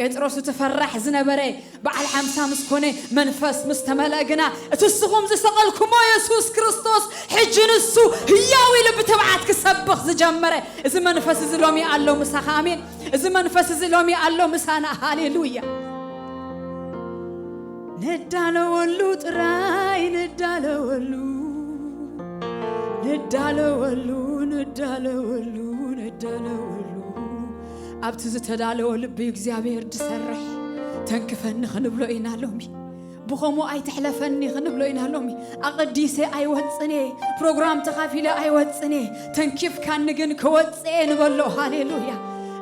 ጴጥሮስ እቲ ፈራሕ ዝነበረ በዓል ሓምሳ ምስ ኮነ መንፈስ ምስ ተመልአ ግና እቲ ንስኹም ዝሰቐልኩሞ የሱስ ክርስቶስ ሕጂ ንሱ ህያው ኢሉ ብትብዓት ክሰብኽ ዝጀመረ እዚ መንፈስ እዚ ሎሚ ኣሎ ምሳኻ። ኣሜን። እዚ መንፈስ እዚ ሎሚ ኣሎ ምሳና። ሃሌሉያ። ንዳለወሉ ጥራይ ንዳለወሉ ንዳለወሉ ንዳለወሉ ንዳለወሉ ኣብቲ ዝተዳለወ ልቢ እግዚኣብሔር ድሰርሕ ተንክፈኒ ክንብሎ ኢና ሎሚ። ብኸምኡ ኣይትሕለፈኒ ክንብሎ ኢና ሎሚ። ኣቐዲሰ ኣይወፅን እየ፣ ፕሮግራም ተኻፊለ ኣይወፅን እየ። ተንኪፍካኒ ግን ክወፅእ እየ ንበሎ። ሃሌሉያ።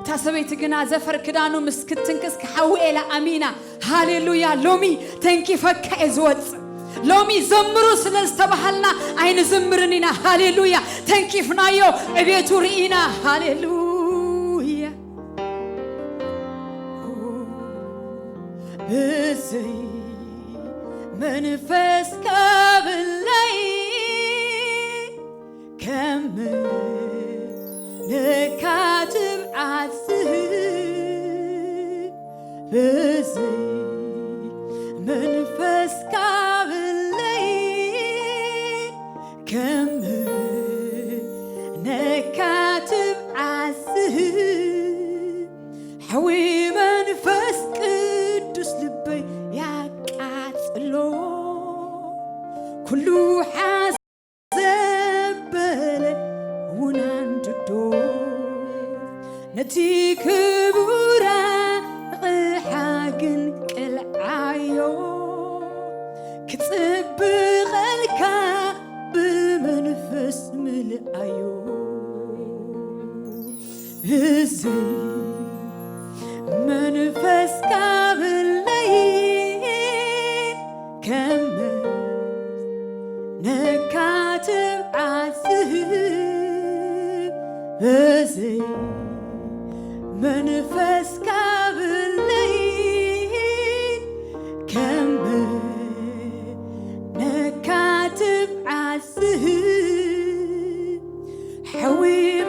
እታ ሰበይቲ ግና ዘፈር ክዳኑ ምስ ክትንክስ ክሓዊ ኢላ ኣሚና። ሃሌሉያ። ሎሚ ተንኪፈካ እየ ዝወፅእ። ሎሚ ዘምሩ ስለ ዝተባሃልና ኣይንዝምርን ኢና። ሃሌሉያ። ተንኪፍናዮ ዕቤቱ ርኢና። ሃሌሉያ። ብዘይ መንፈስ ካብለይ ከም ንካትብ ዓስብ ብዘይ መንፈስ ካብለይ ከም ነካትብ ዓስብ ሓዊ መንፈስ ቅዱስ ልበይ ያቃጽሎ ኩሉ ሓስ ዘበለ ውናንድዶ ነቲ ክቡራ ቕሓ ግን ቅልዓዮ ክጽብቐልካ ብመንፈስ ምልኣዮ። እዚ መንፈስ ካብለይ ከም ነካትብ ዓስብ በዘይ መንፈስ ካብለይ ከም ነካትብ ዓስብ ሓዊ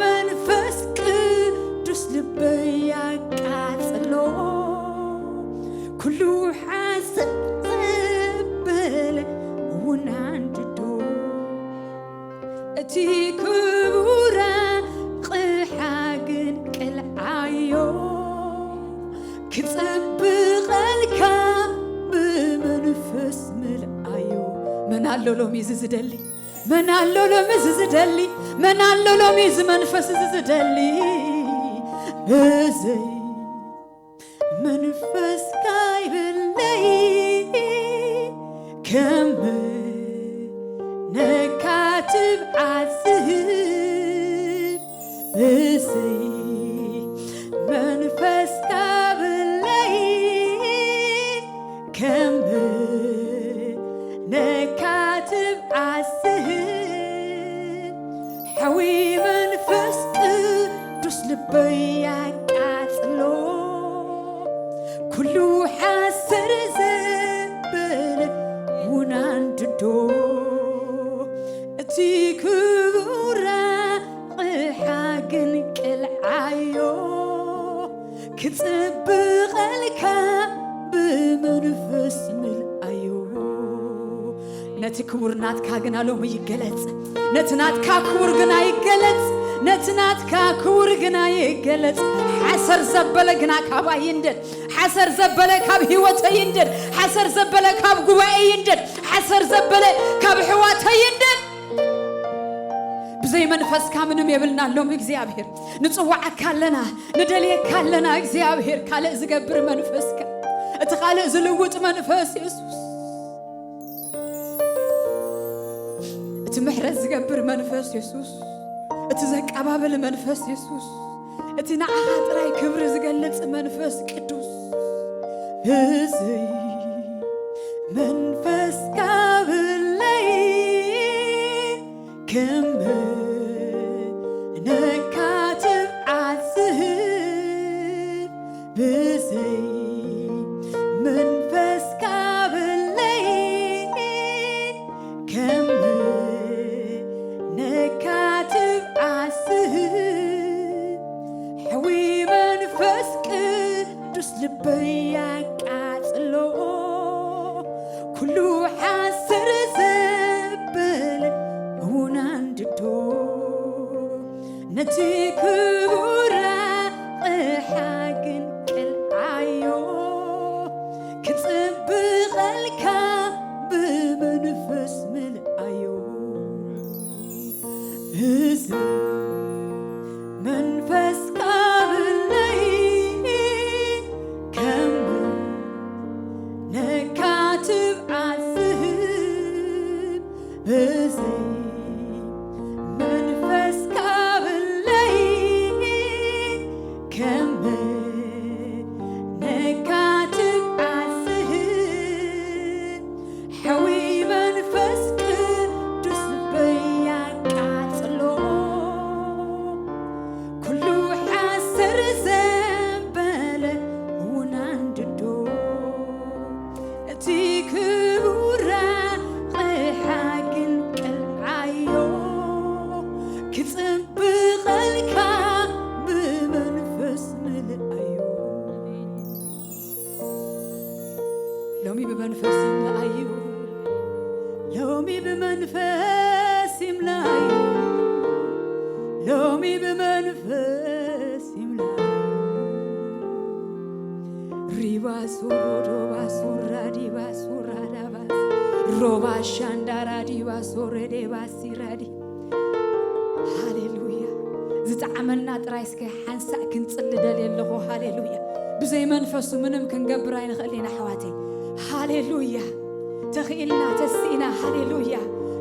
መንፈስ ቅዱስ ልበይ ያቃጽሎ ኩሉ ሓሰብ ዘበለ ውናንድዶ እቲ ክቡራ ቕሓ ግን ቅልዓዮ ክጽብቐልካ ብመንፈስ ምልኣዮ። መን ኣሎ ሎሚ እዚ ዝደሊ? መን ኣሎ ሎሚ እዚ ዝደሊ? መን ኣሎ ሎሚ እዚ መንፈስ እዚ ዝደሊ? ብዘይ መንፈስ ካይብለይ ከም ነካትብ ዓስብ ብዘይ መንፈስ ካብለይ ከም ነካትብ ዓስብ ሓዊ መንፈስ ቅዱስ ልበይ ያቃጽሎ ኩሉ ሓሰር ዘበለ ውናንድዶ እቲ ክቡራ ቕሓ ግን ቅልዓዮ ክጽብቐልካ ብመንፈስ ምልኣዮ። ነቲ ክቡር ናትካ ግና ሎሚ ይገለጽ። ነቲ ናትካ ክቡር ግና ይገለጽ። ነቲ ናትካ ክቡር ግና ይገለጽ። ሓሰር ዘበለ ግና ካብ ኣይንደድ። ሓሰር ዘበለ ካብ ህይወተይ ይንደድ። ሓሰር ዘበለ ካብ ጉባኤ ይንደድ። ሓሰር ዘበለ ካብ ኣሕዋተይ ይንደድ። ብዘይ መንፈስካ ምንም የብልና ሎም እግዚኣብሔር። ንጽዋዓካ ኣለና፣ ንደልየካ ኣለና እግዚኣብሔር። ካልእ ዝገብር መንፈስካ፣ እቲ ካልእ ዝልውጥ መንፈስ የሱስ፣ እቲ ምሕረት ዝገብር መንፈስ የሱስ፣ እቲ ዘቀባብል መንፈስ የሱስ፣ እቲ ንዓኻ ጥራይ ክብሪ ዝገልጽ መንፈስ ቅዱስ። እዚ መንፈስ ካብለይ ከም ነካትብ ዓስብ ብዘይ መንፈስ ካብለይ ከም ነካትብ ዓስብ ሓዊ መንፈስ ቅዱስ ልበይ ኩሉ ሓስር ዘበለ እውን ኣንድዶ ነቲ ክቡር ኣቕሓ ግን ቅልዓዮ። ክጽብቐልካ ብመንፈስ ምልኣዮ። እዚ መንፈስካ ብለይ ከም ነካትብ ዓዝብ። እዚ መንፈስካ ብለይ ከም ነካትብ ዓዝብ። ሓዊ መንፈስ ቅዱስ ልበይ ኣቃጽሎ። ኩሉ ሓሰር ዘበለ እውን ኣንድዶ። እቲ ክቡር ኣቕሓ ግን ቅልዓዮ። ክጽብቐልካ ብመንፈስ ምልኣዮ። ሎሚ ብመንፈስ ይምልኣዩ። ሎሚ ብመንፈስ ይምልኣዩ። ሎሚ ብመንፈስ ይምልኣዩ። ሪባ ሱሮ ዶባ ሱራ ዲባ ሱራ ዳባስ ሮባ ሻንዳራ ዲባ ሶረ ዴባ ሲራዲ። ሃሌሉያ። ዝጠዓመና ጥራይ እስከ ሓንሳእ ክንጽሊ ደልየ ኣለኹ። ሃሌሉያ። ብዘይ መንፈሱ ምንም ክንገብር ኣይንኽእል ኢና ኣሕዋተይ። ሃሌሉያ። ተኽኢልና ተስኢና። ሃሌሉያ።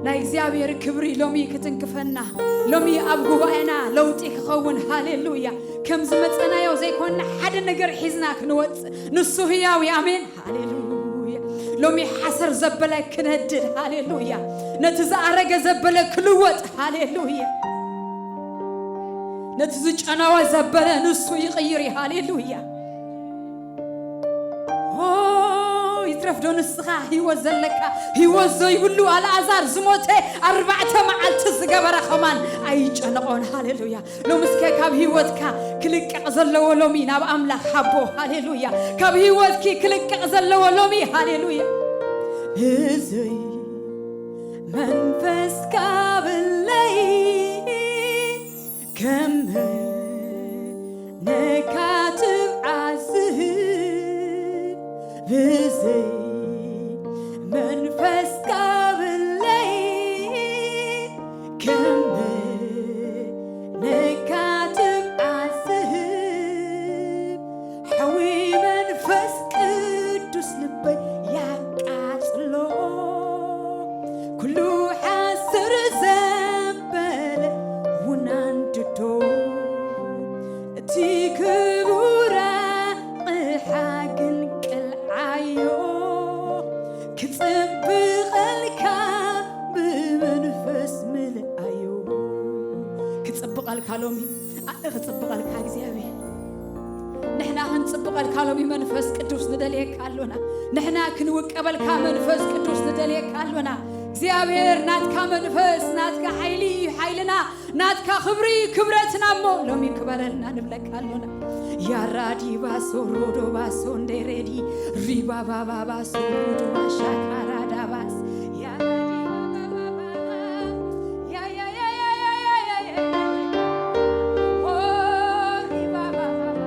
ናይ እግዚኣብሔር ክብሪ ሎሚ ክትንክፈና፣ ሎሚ ኣብ ጉባኤና ለውጢ ክኸውን። ሃሌሉያ። ከም ዝመጸናዮ ዘይኮንና ሓደ ነገር ሒዝና ክንወጽእ፣ ንሱ ህያው እዩ። ኣሜን። ሃሌሉያ። ሎሚ ሓሰር ዘበለ ክነድድ። ሃሌሉያ። ነቲ ዝኣረገ ዘበለ ክልወጥ። ሃሌሉያ። ነቲ ዝጨነወ ዘበለ ንሱ ይቕይር እዩ። ሃሌሉያ። ኦ፣ ይትረፍ ዶ ንስኻ ህይወት ዘለካ፣ ህይወት ዘይብሉ ኣልኣዛር ዝሞተ ኣርባዕተ መዓልቲ ዝገበረ ኸማን ኣይጨነቖን። ሃሌሉያ። ሎሚ እስከ ካብ ህይወትካ ክልቀቕ ዘለዎ ሎሚ ናብ ኣምላኽ ሃቦ። ሃሌሉያ። ካብ ህይወትኪ ክልቀቕ ዘለዎ ሎሚ። ሃሌሉያ። እዙይ መንፈስካ ብለይ ከም ነካትብ ዓዝብ። ብዘይ መንፈስካ ብለይ ከም ነካትብ ዓዝብ። ሓዊ መንፈስ ቅዱስ ልበይ ያቃጽሎ። ኩሉ ሓስር ዘበለ እውን ኣንድዶ። እቲ ክቡር ኣቕሓ ግን ቅልዓዮ። ክጽብቐልካ ብመንፈስ ምልኣዮ። ክጽብቐልካ ሎሚ፣ ኣነ ክጽብቐልካ እግዚኣብሔር። ንሕና ክንጽብቐልካ ሎሚ መንፈስ ቅዱስ ንደልየካ ኣሎና። ንሕና ክንውቀበልካ መንፈስ ቅዱስ ንደልየካ ኣሎና። እግዚኣብሔር ናትካ መንፈስ፣ ናትካ ሓይሊ እዩ ሓይልና፣ ናትካ ክብሪ እዩ ክብረትና እሞ ሎሚ ክበረልና ንብለካ ኣሎና። ያራዲ ባሶ ሮዶ ባሶ እንደ ሬዲ ሪባ ባባ ባሶ ሮዶ ባሻካራ ዳባስ ያራዲ ባባ ባባ ያ ያ ያ ያ ያ ያ ያ ያ ኦ ሪባ ባባ ባባ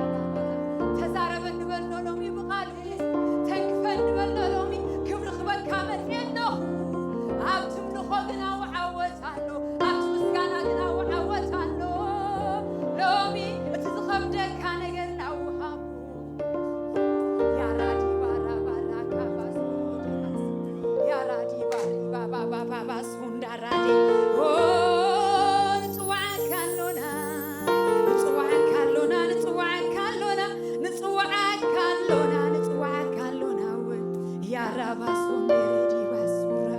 ተዛረበኒ በሎ ሎሚ ብቓልህ ተንክፈኒ በሎ ሎሚ ክብሪ ክበካ መፅየ ኣለኹ ኣብ ትምልኾ ግን ኣወዓወት ኣሎ ኣብቲ ምስጋና ግን ኣወዓወት ኣሎ ሎሚ እቲ ዝኸብደካ ነገር ናውሃቡ ያራዲ ባራ ባራ ካባስ ያራዲ ባሪ ባባ ባባ ባስ ሁንዳራዲ ኦ ንጽዋዕካ ኣሎና ንጽዋዕካ ኣሎና ንጽዋዕካ ኣሎና ንጽዋዕካ ኣሎና ንጽዋዕካ ኣሎና እውን ያራባስ ወንደረዲ ባሱራ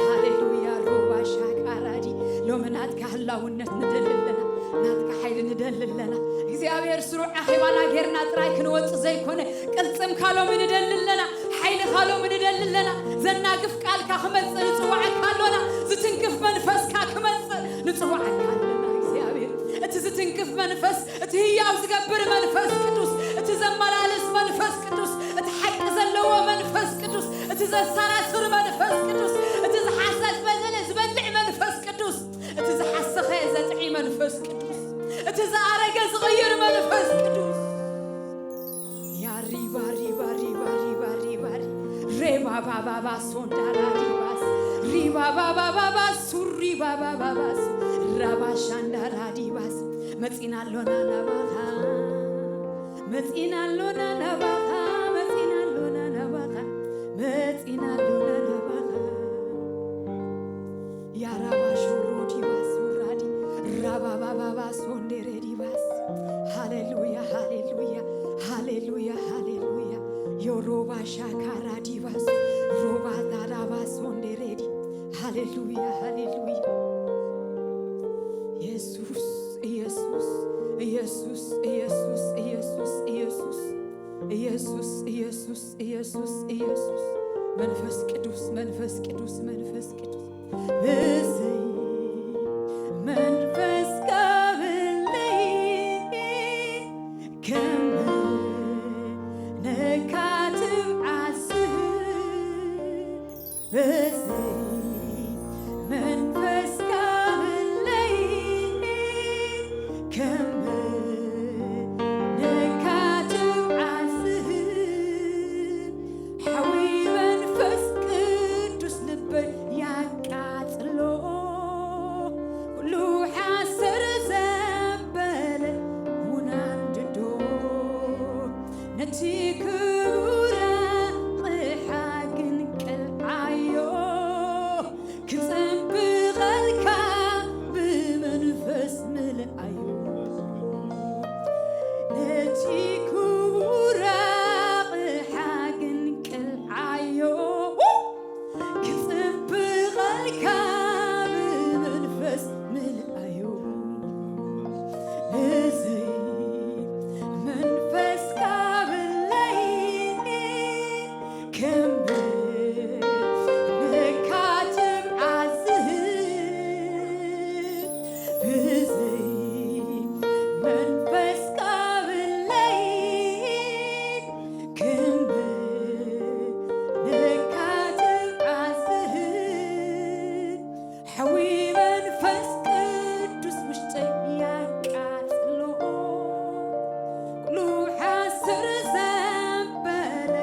ሃሌሉያ ሮባ ሻቃራዲ ሎሚ ናትካ ህላውነት ንደሊ ኣለና ናትካ ሓይሊ ንደሊ ኣለና እግዚኣብሔር ስሩዕ ኣኼባና ጌርና ጥራይ ክንወጽእ ዘይኮነ ቅልጽምካ ሎሚ ንደሊ ኣለና ሓይልኻ ሎሚ ንደሊ ኣለና ዘናግፍ ቃልካ ክመጽእ ንጽዋዕካ ኣሎና ዝትንክፍ መንፈስካ ክመጽእ ንጽዋዕካ ኣለና እግዚኣብሔር እቲ ዝትንክፍ መንፈስ እቲ ህያው ዝገብር መንፈስ ቅዱስ እቲ ዘመላልስ መንፈስ ቅዱስ እቲ ሓቂ ዘለዎ መንፈስ ቅዱስ እቲ ዘሰራስር መንፈስ ቅዱስ፣ እቲ ዝሓሰ ዝበዘነ ዝበልዕ መንፈስ ቅዱስ፣ እቲ ዝሓሰኸ ዘጥዒ መንፈስ ቅዱስ፣ እቲ ዝኣረገ ዝቕይር መንፈስ ቅዱስ። ያሪባ ሪባ ሪባ ሪባ ሪባ ሪ- ሬባ ባባ ባሶ ዳራ ሪባስ ሪባ ባባ ባባ ሱሪ ባባ ባባስ ራባ ሻንዳራ ዲባስ። መጺና ኣሎና ናባኻ፣ መጺና ኣሎና ናባኻ፣ መጺና ኣሎና ናባኻ፣ መጺና ኣሎና ናባኻ። ያራባ ሾሮ ዲባስ ውራዲ ራባባባባ ሶንዴሬ ዲባስ። ሃሌሉያ፣ ሃሌሉያ፣ ሃሌሉያ፣ ሃሌሉያ። ዮሮባ ሻካራ ዲባስ ሮባ ዳራባ ሶንዴሬዲ። ሃሌሉያ፣ ሃሌሉያ። ኢየሱስ፣ ኢየሱስ፣ ኢየሱስ፣ ኢየሱስ፣ ኢየሱስ፣ ኢየሱስ፣ ኢየሱስ፣ ኢየሱስ፣ ኢየሱስ፣ ኢየሱስ። መንፈስ ቅዱስ፣ መንፈስ ቅዱስ፣ መንፈስ ቅዱስ። ብዘይ መንፈስካ ብለይ ከም ነካትብ ዓስብ። ብዘይ መንፈስካ ብለይ ከም ነካትብ ዓስብ። ሓዊ መንፈስ ቅዱስ ልበይ ያቃጽሎ፣ ኩሉ ሓሰር ዘበለ ውናን ድዶ፣ ነቲ ክቡር ኣቕሓ ግን ቀልዓዮ። ክጽብቐልካ ብመንፈስ ምልኣዮ። ነቲ ክቡር ኣቕሓ ግን ቀልዓዮ። ክጽብቐልካ ብመንፈስ ምልኣዮ። ብዘይ መንፈስካ ብለይ ከም ነካትብ ዓዝብ። ብዘይ መንፈስካ ብለይ ከም ነካትብ ዓዝብ። ሓዊ መንፈስ ቅዱስ ውሽጠይ ያቃጽሎ፣ ኩሉ ሓሰር ዘበለ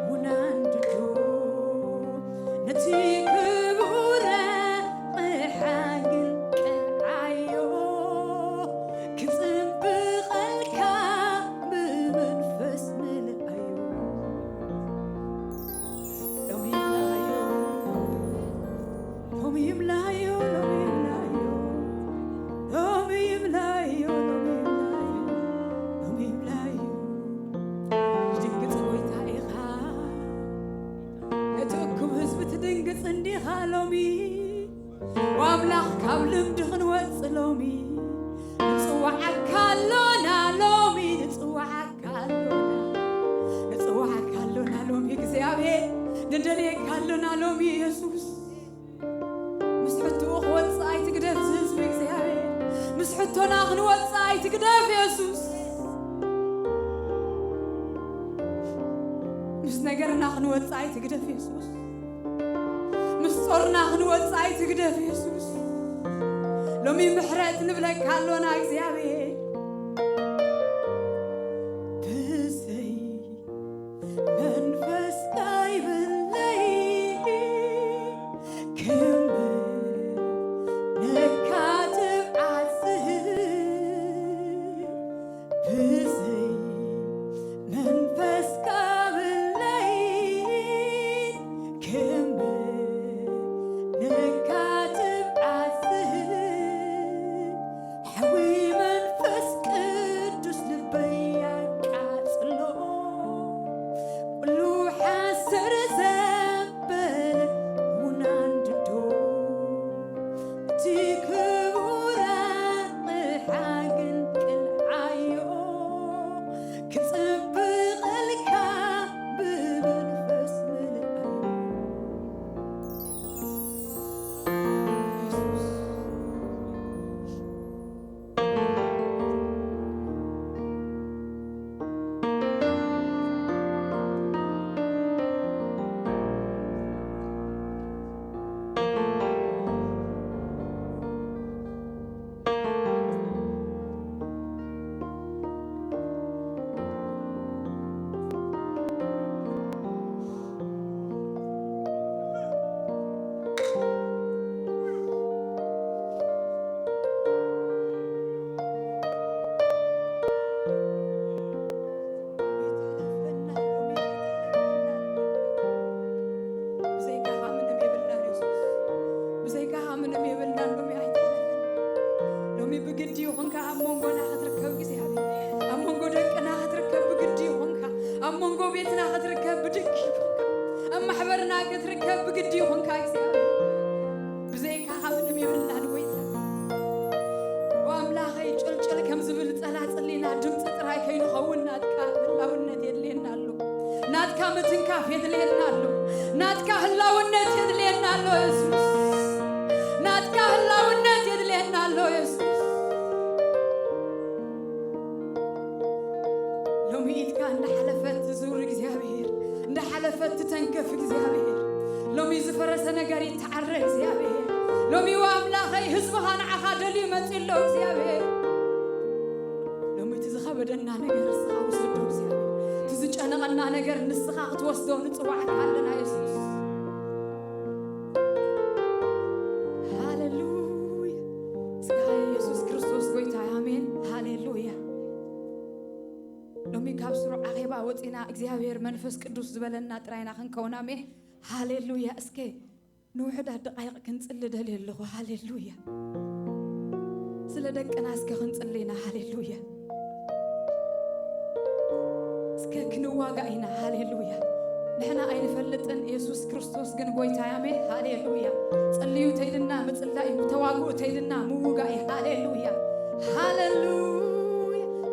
ውናን ድዶ፣ ነቲ ክቡር ኣቕሓ ግን ቀልዓዮ። ክጽብቐልካ ብመንፈስ ምልኣዮ። ሎሚ ይምላዮ፣ ሎሚ ይምላዮ፣ ሎሚ ይምላዮ፣ ሎሚ ይምላዮ፣ ሎሚ ይምላዮ፣ ሎሚ ይምላዮ። ትድንግጽ ጎይታ ኢኻ፣ ነቲ እኩብ ህዝቢ ትድንግጽ እንዲኻ ሎሚ። ወኣምላኽ ካብ ልምዲ ክንወጽእ ሎሚ ንጽውዓካ ኣሎና፣ ሎሚ ንጽውዓካ ኣሎና፣ ንጽውዓካ ኣሎና ሎሚ እግዚኣብሔር፣ ንደልየካ ኣሎና ሎሚ የሱስ። ምስ ሕቶኡ ክወጽእ ኣይትግደፍ ዝህዝቢ እግዚኣብሔር፣ ምስ ሕቶና ክንወጽእ ኣይትግደፍ የሱስ። ምስ ነገርና ክንወጽእ ኣይትግደፍ የሱስ። ምስ ጾርና ክንወጽእ ኣይትግደፍ የሱስ። ሎሚ ምሕረት ንብለካ ኣሎና እግዚኣብሔር። ብዘይ መንፈስካ ይብለይ ከም ነካትብ ዓስብ። ብዘይ መንፈስካ ብለይ ከም ነካትብ ዓስብ። ሓዊ ኣብ መንጎና ክትርከብ እግዚኣብሔር፣ ኣብ መንጎ ደቅና ክትርከብ ብግዲ ይኹንካ፣ ኣብ መንጎ ቤትና ክትርከብ ብድግ ይኹንካ፣ ኣብ ማሕበርና ክትርከብ ብግዲ ይኹንካ እግዚኣብሔር። ብዘይካኻ ምንም የብልናን ጎይታ። ኣምላኸይ ጭልጭል ከም ዝብል ጸላጽሊና ድምፂ ጥራይ ከይንኸውን ናትካ ህላውነት የድልየና ኣሎ። ናትካ ምትንካፍ የድልየና ኣሎ። ናትካ ህላውነት የድልየና ኣሎ የሱስ። ናትካ ህላውነት የድልየና ኣሎ የሱስ። ሎሚ ኢድካ እንዳሓለፈት ትዙር እግዚኣብሔር፣ እንዳሓለፈት ትተንክፍ እግዚኣብሔር። ሎሚ ዝፈረሰ ነገር ይተዓረ እግዚኣብሔር። ሎሚ ኣምላኸይ ህዝብኻ ንዓኻ ደልዩ መፂኡ ኣሎ እግዚኣብሔር። ሎሚ እቲ ዝኸበደና ነገር ንስኻ ውሰዶ እግዚኣብሔር። እቲ ዝጨነቐና ነገር ንስኻ ክትወስዶ ንፅዋዕካ ኣለና የሱስ። ሃሌሉያ። ስጋ የሱስ ክርስቶስ ጎይታ ኣሜን። ሃሌሉያ። ሎሚ ካብ ስሩዕ ኣኼባ ወፂና እግዚኣብሔር መንፈስ ቅዱስ ዝበለና ጥራይና ክንከውን ኣሜን። ሃሌሉያ። እስከ ንውሕዳት ደቃይቕ ክንጽሊ ደልየ ኣለኹ። ሃሌሉያ። ስለ ደቅና እስከ ክንጽሊ ኢና። ሃሌሉያ። እስከ ክንዋጋእ ኢና። ሃሌሉያ። ንሕና ኣይንፈልጥን፣ የሱስ ክርስቶስ ግን ጎይታ ያሜ። ሃሌሉያ። ጽልዩ ተይልና ምጽላይ እዩ፣ ተዋግኡ ተይልና ምውጋእ እዩ። ሃሌሉያ። ሃሌሉያ።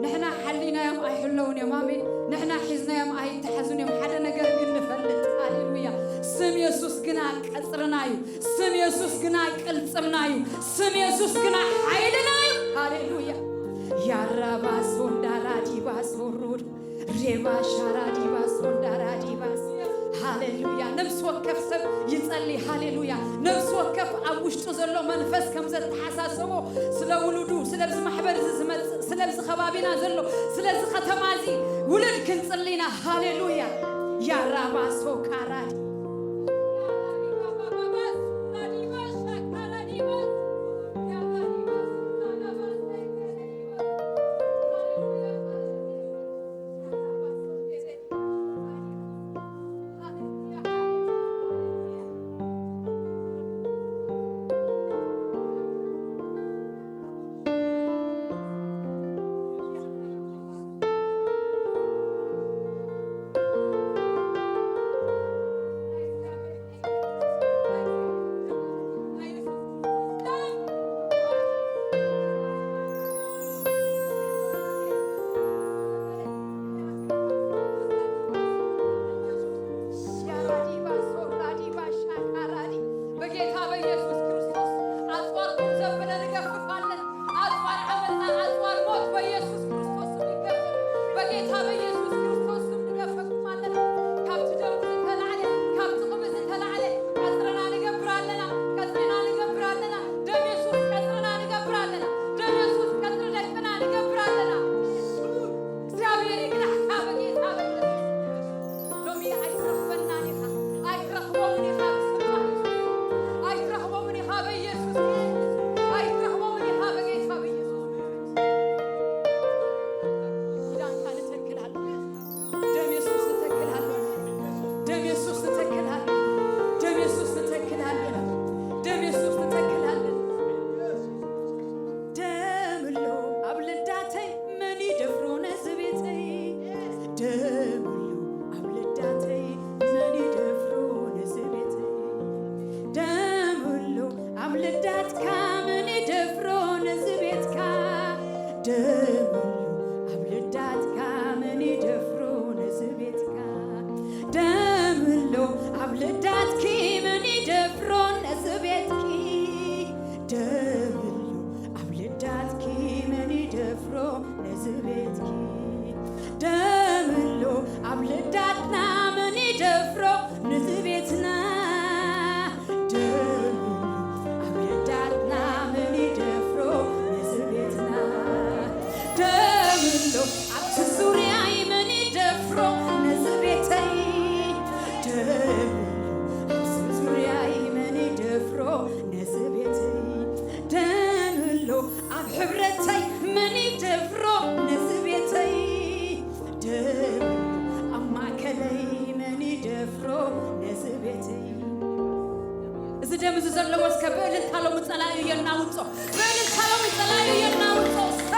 ንሕና ሓሊናዮም ኣይሕለውን እዮም። ኣሜን። ንሕና ሒዝናዮም ኣይተሓዙን እዮም። ሓደ ነገር ግን ንፈልጥ። ሃሌሉያ። ስም የሱስ ግና ቀጽርና እዩ። ስም የሱስ ግና ቅልጽምና እዩ። ስም የሱስ ግና ሓይልና እዩ። ሃሌሉያ። ያራባሶ እንዳራዲባሶ ሮድ ሬባ ሻራዲባሶ እንዳራዲባስ። ሃሌሉያ። ነፍሲ ወከፍ ሰብ ይጸሊ። ሃሌሉያ። ነፍሲ ወከፍ ኣብ ውሽጡ ዘሎ መንፈስ ከም ዘተሓሳሰቦ ስለ ውሉዱ፣ ስለዚ ማሕበር እዚ ዝመጽእ፣ ስለዚ ከባቢና ዘሎ፣ ስለዚ ከተማ እዚ ውሉድ ክንጽሊ ኢና። ሃሌሉያ። ያራባሶ ካራዲ በጌታ በኢየሱስ ክርስቶስ ኣጽዋርኩም ዘበለ ንገፍፋለን። ኣጽዋር ዓመጻ፣ ኣጽዋር ሞት በኢየሱስ ክርስቶስ ስም ይገፈፍ። በጌታ በኢየሱስ ክርስቶስ ስም ንገፈኩም ኣለና። ካብቲ ደሙ ዝተላዕለ፣ ካብቲ ቁሚ ዝተላዕለ ቀጽርና ንገብር ኣለና። ቀጽርና ንገብር ኣለና። ደም የሱስ ቀጽርና ንገብር ኣለና። ደም የሱስ ቀጽሪ ደቅና ንገብር ኣለና። እግዚኣብሔር ይግናሕካ በጌታ በኢየሱስ። ሎሚ ኣይትረኽበናን ኢኻ፣ ኣይትረኽቦምን ኢኻ ብስም የሱስ። ኣይትረኽቦምን ኢኻ በኢየሱስ። ኣይትረኽቦምን ኢኻ በጌታ በኢየሱስ። ኪዳንካ ንተክል ኣለና። ደም የሱስ ንተክል ኣለና። ደም የሱስ ንተክል ኣለና። ደም የሱስ ንተክል ኣለና። ደም የሱስ ንተክል ኣለና። ደም ኣሎ ኣብ ልዳተይ መን ይደፍሮ ነዚ ቤተይ? ደም ኣሎ ኣብ ልዳተይ መን ይደፍሮ ነዚ ቤተይ? ደም ኣሎ ኣብ ልዳትካ መን ይደፍሮ ነዚ ቤትካ? ደም ኣሎ ኣብ ልዳትካ መን ይደፍሮ ነዚ ቤትካ? ደም ኣሎ ኣብ ልዳትኪ መን ይደፍሮ ነዚ ቤትኪ? ደም ኣሎ ኣብ ልዳትኪ መን ይደፍሮ ነዚ ቤትኪ? ደም ኣሎ ኣብ ልዳትና መን ይደፍሮ ነዚ ቤትና? ደም ኣሎ ኣብ ልዳትና መን ይደፍሮ ነዚ ቤትና? ደም ኣሎ ኣብቲ ዙርያይ መን ይደፍሮ ነዚ ቤተይ? ደም ኣሎ ኣብዚ ዙርያይ መን ይደፍሮ ነዚ ቤተይ? ደም ኣሎ ኣብ ሕብረተይ መን ይደፍሮ ነዚ ቤተይ? ደም ኣሎ ኣብ ማእከለይ መን ይደፍሮ ነዚ ቤተይ? እዚ ደም እዚ ዘለዎ እስከ ብእልልታ ሎሚ ጸላኢ የናውጾ። ብእልልታ ሎሚ ጸላኢ የናውጾ። እስከ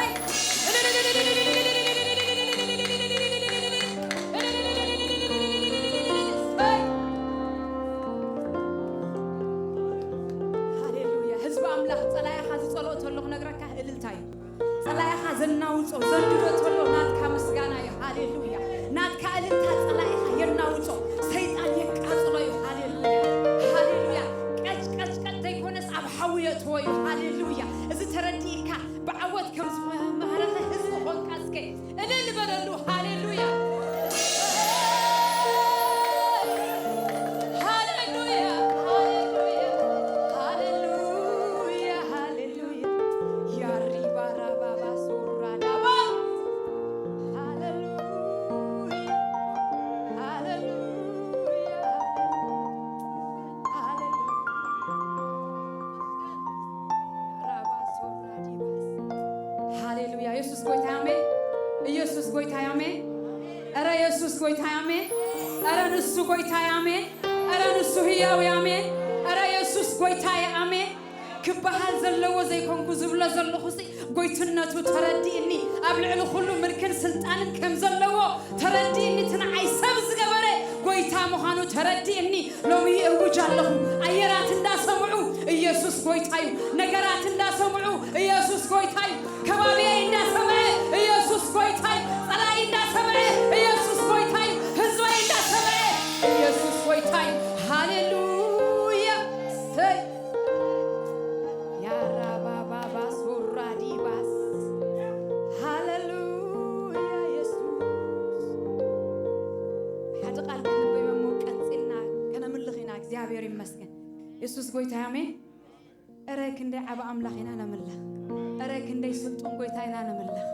ሃሌሉያ። ህዝቢ ኣምላኽ፣ ጸላኢኻ ዝጸልኦ ተሎ ክነግረካ እልልታ እዩ። ጸላኢኻ ዘናውጾ፣ ዘንድዶ ተሎ ናትካ ምስጋና እዩ። ሃሌሉያ። ናትካ እልልታ ጸላኢኻ የናውጾ፣ ሰይጣን የቃጽሎ እዩ። ሃሌሉያ። ሃሌሉያ። ቀጭ ቀጭ ቀጭ ዘይኮነስ ኣብ ሓዊ የእትዎ እዩ። ሃሌሉያ። እዚ ተረዲእካ ብዓወት ከም ዝመሃረኸ ህዝቢ ኾንካ እስከ እልል በለሉ። ሃሌሉያ። ሃሌሉያ። ሃሌሉያ። ሃሌሉያ። ሃሌሉያ። ያሪባራባባ ሶራዳባ። ሃሌሉያ። ሃሌሉያ። ሃሌሉያ። ሃሌሉያ። ኢየሱስ ጎይታ ኣሜን። ኢየሱስ ጎይታ ኣሜን። እረ ኢየሱስ ጎይታ ኣሜን። እረ ንሱ ጎይታ ኣሜን። እረ ንሱ ህያው ኣሜን። እረ ኢየሱስ ጎይታ ኣሜን። ክበሃል ዘለዎ ዘይኮንኩ ዝብሎ ዘለኹ ሲ ጎይትነቱ ተረዲእኒ። ኣብ ልዕሊ ኩሉ ምልክን ስልጣንን ከም ዘለዎ ተረዲእኒ። እቲ ንዓይ ሰብ ዝገበረ ጎይታ ምዃኑ ተረዲእኒ። ሎሚ ይእውጅ ኣለኹ። ኣየራት እንዳሰምዑ ኢየሱስ ጎይታ እዩ። ነገራት እንዳሰምዑ ኢየሱስ ጎይታ እዩ። ከባቢየይ እንዳሰምዐ ኢየሱስ ጎይታ እዩ። ጸላኢ እንዳሰምዐ ኢየሱስ ጎይታ እዩ። ህዝበይ እንዳሰምዐ ኢየሱስ ጎይታ እዩ። ሃሌሉያ። ሰይ ያራባባባስ ወራዲባስ። ሃሌሉያ ኢየሱስ። ሓደ ቃል ክንበይ እሞ ቀጺልና ከነምልኽ ኢና። እግዚኣብሔር ይመስገን። የሱስ ጎይታ ኣሜን። እረ ክንደይ ዓቢ ኣምላኽ ኢና ነምልኽ። እረ ክንደይ ስልጡን ጎይታ ኢና ነምልኽ።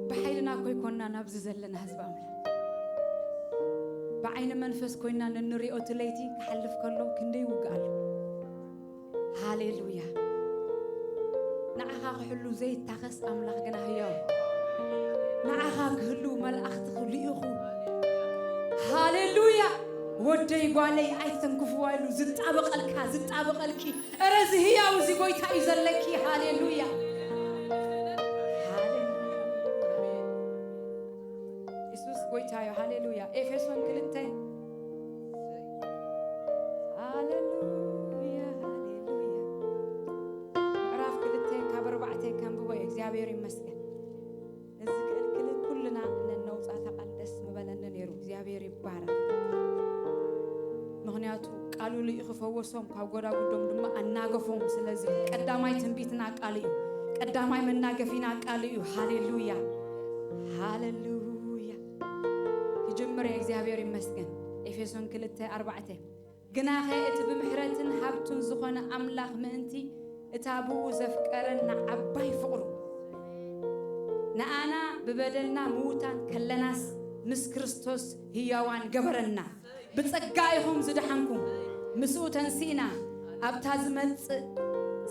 ብሓይልና እኮ ኣይኮንና ናብዚ ዘለና ህዝቢ ኣምላኽ። ብዓይኒ መንፈስ ኮይና ንንሪኦ እቲ ለይቲ ክሓልፍ ከሎ ክንደይ ይውግእ ኣሎ። ሃሌሉያ። ንዓኻ ክሕሉ ዘይታኸስ ኣምላኽ ግና ህያው። ንዓኻ ክህሉ መላእኽቲ ልኢኹ። ሃሌሉያ። ወደይ ጓለይ ኣይተንክፍዋ ኢሉ ዝጣበቐልካ፣ ዝጣበቐልኪ። እረ እዚ ህያው እዚ ጎይታ እዩ ዘለኪ። ሃሌሉያ። ሃሌሉያ። የሱስ ጎይታ እዩ። ሃሌሉያ። ኤፌሶን ክልተ። ሃሌሉያ፣ ሃሌሉያ። ምዕራፍ ክልተ ካብ ኣርባዕተ ከንብቦ እዩ። እግዚኣብሔር ይመስገን። ነዚ ክልክል ኩልና ነነውጻእታ ቃል ደስ ምበለኒ ነይሩ። እግዚኣብሔር ይባረክ። ምኽንያቱ ቃሉ ልኢኹ ፈወሶም፣ ካብ ጎዳጉዶም ድማ ኣናገፎም። ስለዚ ቀዳማይ ትንቢትና ቃል እዩ። ቀዳማይ መናገፊና ቃል እዩ። ሃሌሉያ፣ ሃሌሉያ። ክጅምር እየ። እግዚኣብሔር ይመስገን። ኤፌሶን ክልተ ኣርባዕተ። ግናኸ እቲ ብምሕረትን ሃብቱን ዝኾነ ኣምላኽ ምእንቲ እታ ብኡ ዘፍቀረና ዓባይ ፍቕሩ፣ ንኣና ብበደልና ምዉታን ከለናስ ምስ ክርስቶስ ህያዋን ገበረና። ብጸጋ ኢኹም ዝደሓንኩም፣ ምስኡ ተንሲእና፣ ኣብታ ዝመጽእ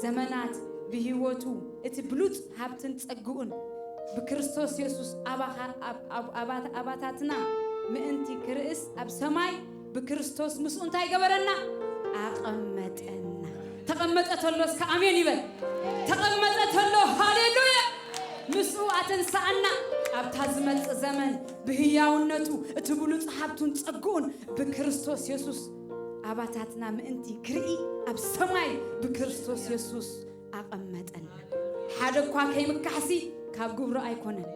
ዘመናት ብህይወቱ እቲ ብሉጽ ሃብትን ጸግኡን ብክርስቶስ የሱስ ኣባኻ-፣ ኣብ-፣ ኣብ-፣ ኣባት-፣ ኣባታትና ምእንቲ ክርስ ኣብ ሰማይ ብክርስቶስ ምስኡ እንታይ ገበረና? ኣቐመጠና። ተቐመጠ ተሎ እስከ ኣሜን ይበል። ተቐመጠ ተሎ፣ ሃሌሉያ። ምስኡ ኣተንስኣና፣ ኣብታ ዝመጽእ ዘመን ብህያውነቱ እቲ ብሉጽ ሃብቱን ጸግኡን ብክርስቶስ የሱስ ኣባታትና ምእንቲ ክርኢ ኣብ ሰማይ ብክርስቶስ የሱስ ኣቐመጠና። ሓደ እኳ ከይምካሕሲ ካብ ግብሩ ኣይኮነን፣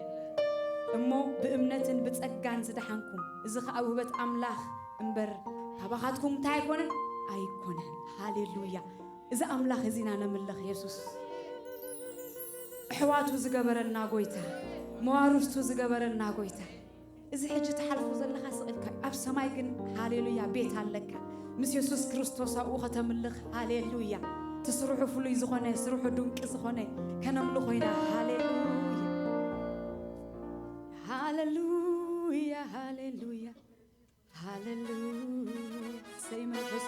እሞ ብእምነትን ብጸጋን ዝደሓንኩም፣ እዚ ኸኣ ውህበት ኣምላኽ እምበር ካባኻትኩም እንታይ ኣይኮነን? ኣይኮነን። ሃሌሉያ። እዚ ኣምላኽ እዚ ኢና ነምልኽ። የሱስ ኣሕዋቱ ዝገበረና ጎይታ፣ መዋርስቱ ዝገበረና ጎይታ። እዚ ሕጂ ትሓልፎ ዘለኻ ስቕ ኢልካ እዩ። ኣብ ሰማይ ግን ሃሌሉያ ቤት ኣለካ። ምስ የሱስ ክርስቶስ ኣብኡ ከተምልኽ። ሃሌሉያ። እቲ ስርሑ ፍሉይ ዝኾነ፣ ስርሑ ድንቂ ዝኾነ ከነምልኾ ኢና። ሃሌሉያ። ሃሌሉያ፣ ሃሌሉያ፣ ሃሌሉያ። ሰይ መንፈስ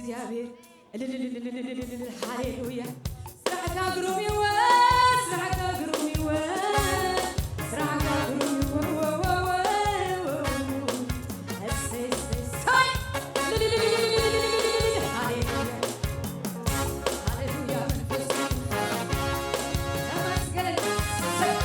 እግዚኣብሔር። እልልልልልልልልልል። ሃሌሉያ። ስራሕካ ግሩም እዩ፣ ስራሕካ ግሩም እዩ፣ ስራሕካ ግሩም እዩ። እሰይ፣ እሰይ፣ እሰይ። እልልልልልልልልልል። ሃሌሉያ። ሃሌሉያ። መንፈስ ቅዱስ ተመስገን። እሰይ።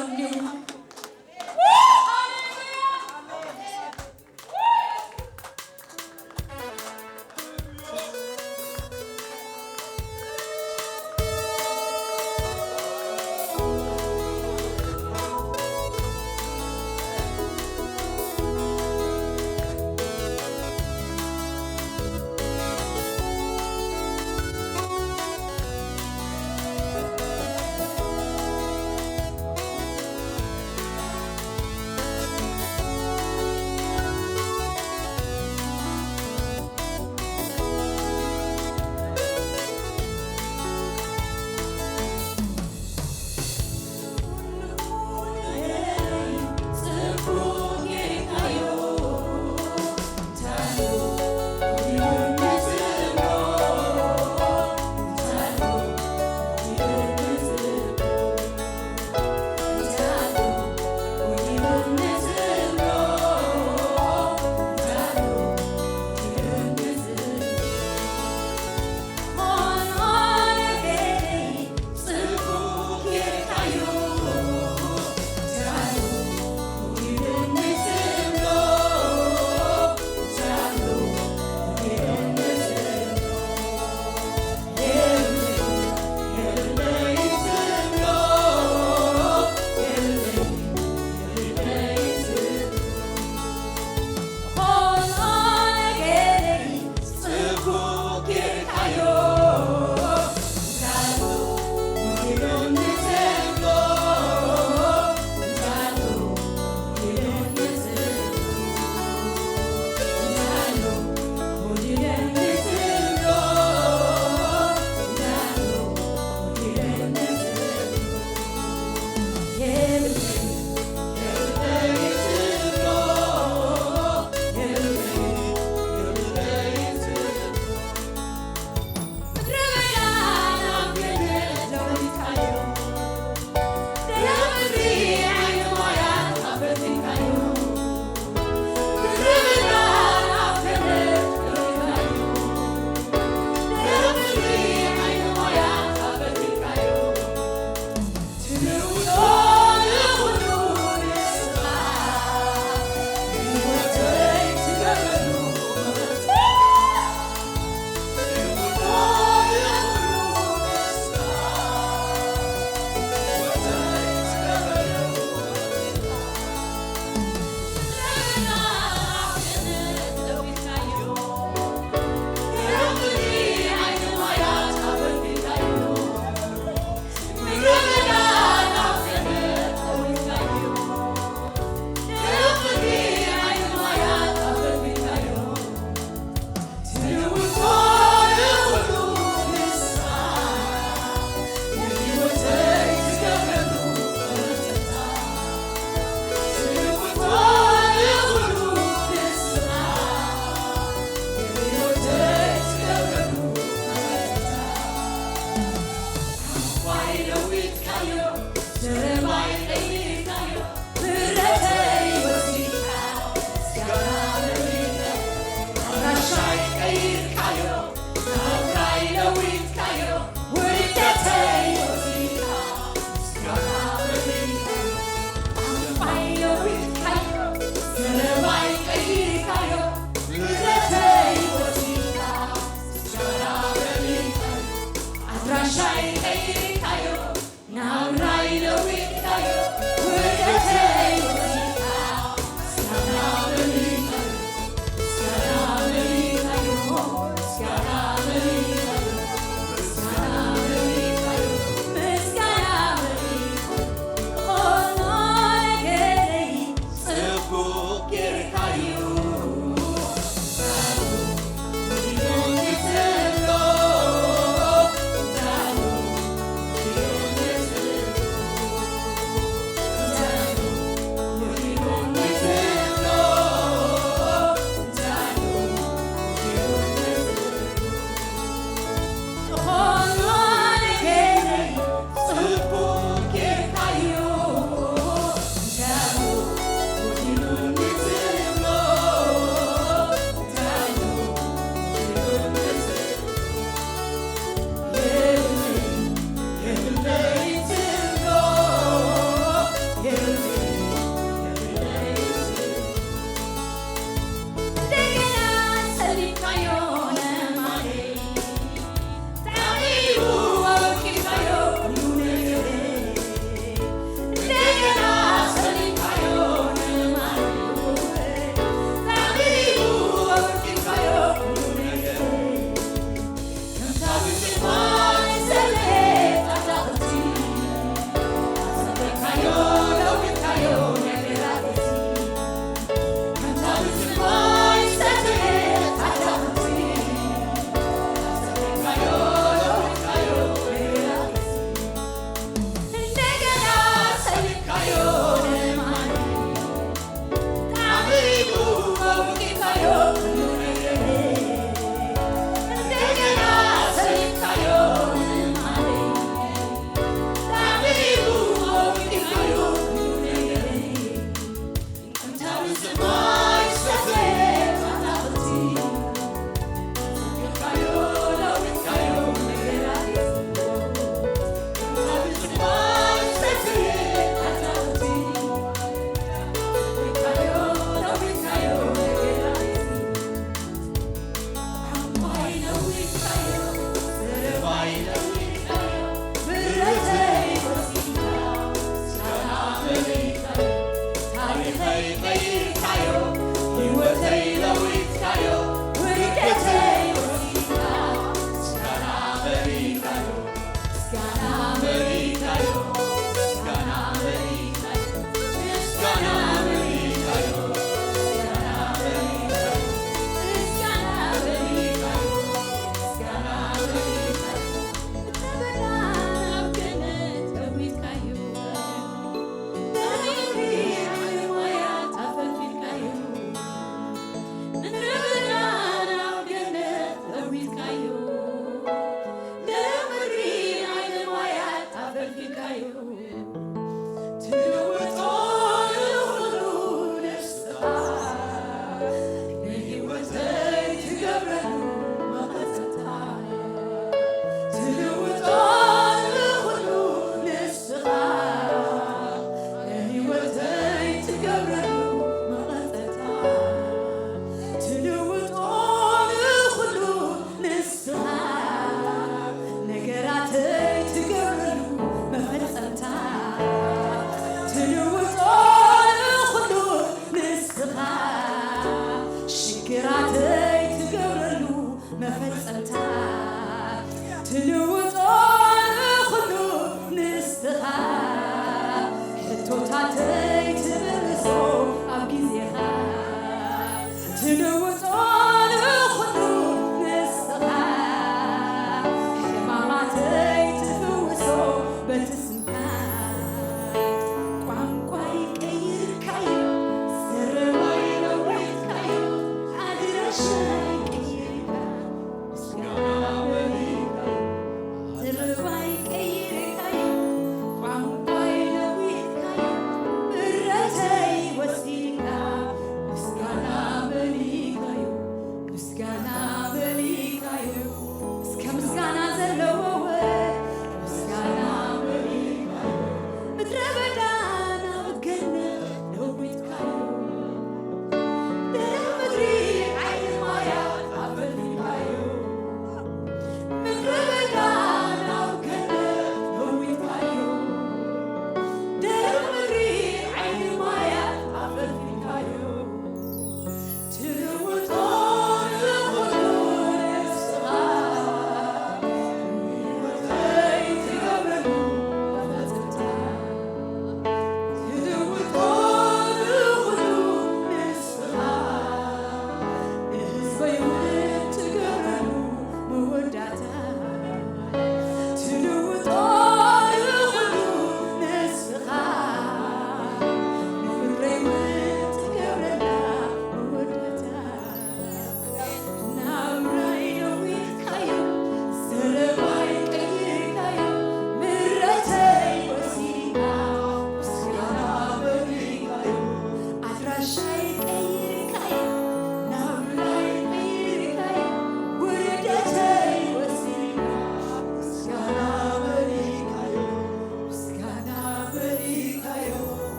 እንዲኹም።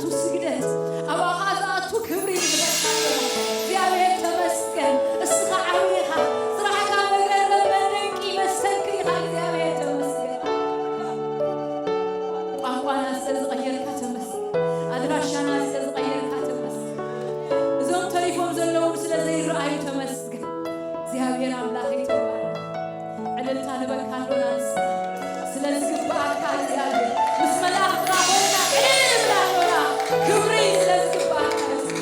ዝኣቱ ስግደት፣ ኣብኣ ዝኣቱ ክብሪ ንብለካ ኣለና። እግዚኣብሔር ተመስገን። እስኻ ዓብዪ ኢኻ። ስራሕካ መገረም፣ መደንቂ፣ መስተንክር ኢኻ። እግዚኣብሔር ተመስገን። ቋንቋና ስለ ዝቐየርካ ተመስገን። ኣድራሻና ስለ ዝቐየርካ ተመስገን። እዞም ተሪፎም ዘለዉ ስለ ዘይረኣዩ ተመስገን። እግዚኣብሔር ኣምላኽ ይትባረክ። ዕልልታ ንበካ ኣሎና ንስኻ። ስለ ዝግብኣካ እግዚኣብሔር ምስ መላእኽትኻ ኮይና ዕልል ንብል ኣሎና። ክብሪ ስለ ዝግብኣካ የሱስ።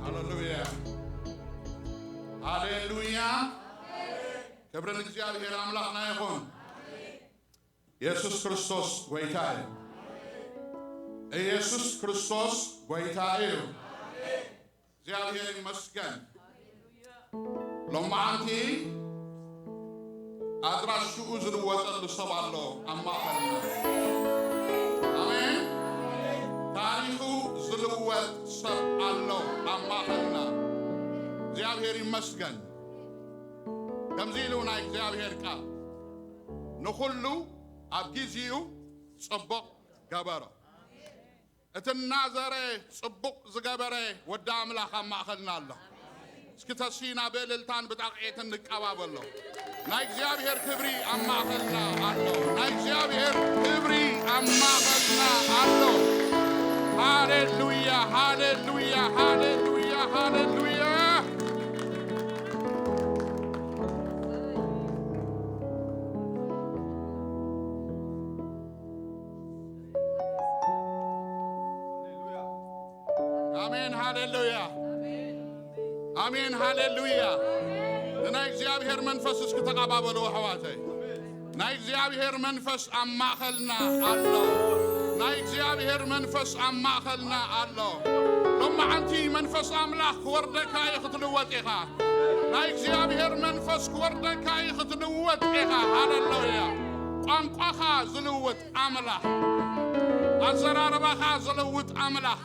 ሃሌሉያ፣ ሃሌሉያ። ክብሪ ንእግዚኣብሔር ኣምላኽና ይኹን። ኢየሱስ ክርስቶስ ጐይታ እዩ። ኢየሱስ ክርስቶስ ጐይታ እዩ። እግዚኣብሔር ይመስገን። ሎማዓንቲ ኣድራሽኡ ዝልወጠሉ ሰብ ኣሎ ኣብ ማእኸልና። ኣሜን። ታሪኹ ዝልወጥ ሰብ ኣሎ ኣብ ማእኸልና። እግዚኣብሔር ይመስገን። ከምዚ ኢሉ ናይ እግዚኣብሔር ቃል፣ ንኹሉ ኣብ ጊዜኡ ጽቡቕ ገበሮ። እቲ እናዘረ ጽቡቕ ዝገበረ ወዲ ኣምላኽ ኣብ ማእኸልና ኣሎ። እስኪ ተሲና ብእልልታን ብጣቕዒትን ንቀባበሎ። ናይ እግዚኣብሔር ክብሪ ኣብ ማእኸልና ኣሎ። ናይ እግዚኣብሔር ክብሪ ኣብ ማእኸልና ኣሎ። ሃሌሉያ፣ ሃሌሉያ፣ ሃሌሉያ፣ ሃሌሉያ። ኣሜን፣ ሃሌሉያ። ኣሜን፣ ሃሌሉያ። ንናይ እግዚኣብሔር መንፈስ እስኪ ተቐባበሉ ኣሕዋተይ። ናይ እግዚኣብሔር መንፈስ ኣብ ማእኸልና ኣሎ። ናይ እግዚኣብሔር መንፈስ ኣብ ማእኸልና ኣሎ። ሎማዓንቲ መንፈስ ኣምላኽ ክወርደካ እዩ፣ ክትልወጥ ኢኻ። ናይ እግዚኣብሔር መንፈስ ክወርደካ እዩ፣ ክትልወጥ ኢኻ። ሃሌሉያ። ቋንቋኻ ዝልውጥ ኣምላኽ፣ ኣዘራርባኻ ዝልውጥ ኣምላኽ፣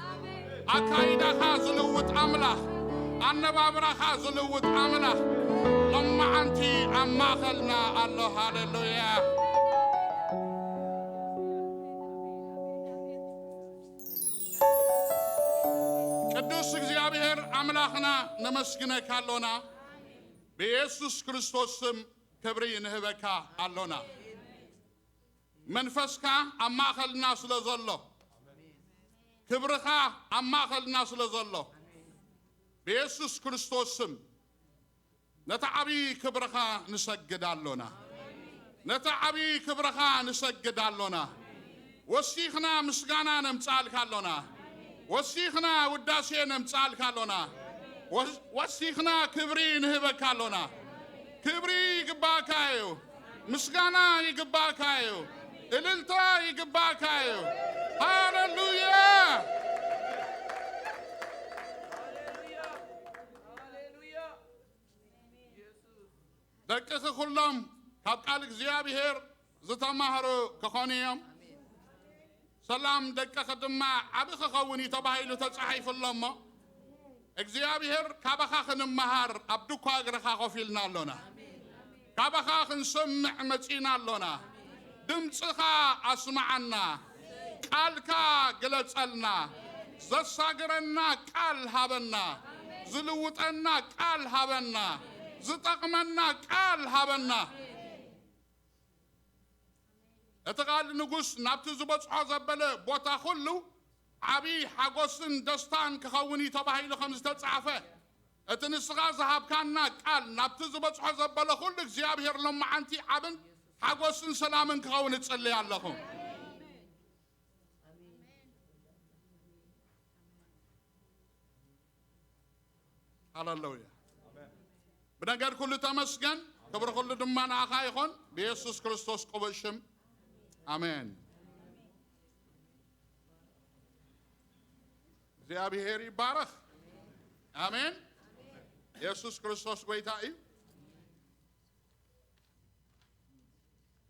ኣካይዳኻ ዝልውጥ ኣምላኽ፣ ኣነባብራኻ ዝልውጥ ኣምላኽ ሎማዓንቲ ኣብ ማእኸልና ኣሎ። ሃሌሉያ። ቅዱስ እግዚኣብሔር ኣምላኽና ነመስግነካ ኣሎና። ብየሱስ ክርስቶስ ስም ክብሪ ንህበካ ኣሎና። መንፈስካ ኣብ ማእኸልና ስለ ዘሎ፣ ክብርኻ ኣብ ማእኸልና ስለ ዘሎ፣ ብየሱስ ክርስቶስ ስም ነቲ ዓብዪ ክብርኻ ንሰግድ ኣሎና። ነቲ ዓብዪ ክብርኻ ንሰግድ ኣሎና። ወሲኽና ምስጋና ነምጽኣልካ ኣሎና። ወሲኽና ውዳሴ ነምጽኣልካ ኣሎና። ወስ-፣ ወሲኽና ክብሪ ንህበካ ኣሎና። ክብሪ ይግባእካ እዩ። ምስጋና ይግባእካ እዩ። እልልታ ይግባእካ እዩ። ሃሌሉያ! ደቅኺ ኩሎም ካብ ቃል እግዚኣብሔር ዝተማህሩ ክኾኑ እዮም። ሰላም ደቅኺ ድማ ዓቢ ክኸውን እዩ ተባሂሉ ተጻሒፉ ኣሎ እሞ፣ እግዚኣብሔር ካባኻ ክንመሃር ኣብ ድኳ እግርኻ ኮፍ ኢልና ኣሎና። ካባኻ ክንሰምዕ መጺና ኣሎና። ድምጽኻ ኣስምዓና። ቃልካ ግለጸልና። ዘሳግረና ቃል ሃበና። ዝልውጠና ቃል ሃበና። ዝጠቕመና ቃል ሃበና። እቲ ቃል ንጉስ ናብቲ ዝበጽሖ ዘበለ ቦታ ኩሉ ዓቢ ሓጎስን ደስታን ክኸውን እዩ ተባሂሉ ከም ዝተጻሕፈ፣ እቲ ንስኻ ዝሃብካና ቃል ናብቲ ዝበጽሖ ዘበለ ኩሉ እግዚኣብሔር ሎማዓንቲ ዓብን ሓጎስን ሰላምን ክኸውን እጽልይ ኣለኹ። ሃሌሉያ። ብነገር ኩሉ ተመስገን፣ ክብሪ ኩሉ ድማ ንኣኻ ይኹን፣ ብየሱስ ክርስቶስ ቅቡል ሽም። ኣሜን። እግዚኣብሔር ይባረኽ። ኣሜን። የሱስ ክርስቶስ ጎይታ እዩ።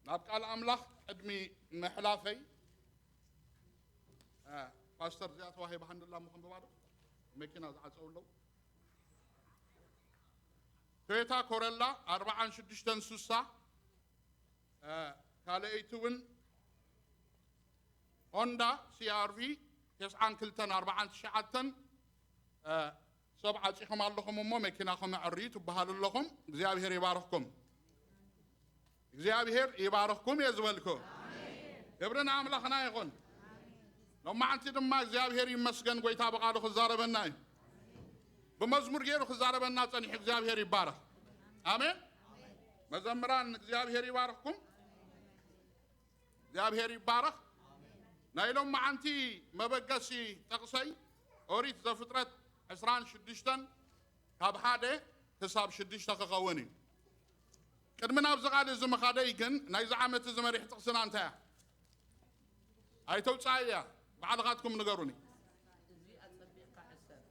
ናብ ቃል ኣምላኽ ቅድሚ ምሕላፈይ፣ እ፣ ፓስተር እዚኣ ተዋሂባ ሃንድላ ምኹን ብባዶ መኪና ዝዓጸው ኣለዉ። ቶዮታ ኮረላ ኣርባዓን ሽዱሽተን ስሳ፣ እ፣ ካልኣይቲ እውን ሆንዳ ሲ ኣር ቪ ተስዓን ክልተን ኣርባዓን ትሽዓተን፣ እ፣ ሰብ ዓጺኹም ኣለኹም እሞ መኪናኹም ኣዕርዩ ትበሃሉ ኣለኹም። እግዚኣብሔር ይባርኽኩም። እግዚኣብሔር ይባርኽኩም እየ ዝበልኩ። ክብሪ ንኣምላኽና ይኹን። ሎማዓንቲ ድማ እግዚኣብሔር ይመስገን፣ ጎይታ ብቓሉ ክዛረበና እዩ። ብመዝሙር ገይሩ ክዛረበና ጸኒሑ እግዚኣብሔር ይባረኽ። ኣሜን። መዘምራን እግዚኣብሔር ይባርኽኩም። እግዚኣብሔር ይባረኽ። ናይ ሎማዓንቲ መበገሲ ጥቕሰይ ኦሪት ዘፍጥረት ዕስራን ሽዱሽተን ካብ ሓደ ክሳብ ሽዱሽተ ክኸውን እዩ። ቅድሚ ናብዚ ቃል እዚ ምኻደይ ግን ናይዚ ዓመት እዚ መሪሕ ጥቕስና እንታይ እያ? ኣይተውጻእያ፣ ባዕልኻትኩም ንገሩኒ። እዚ ኣጸቢቕካ ሕሰብ።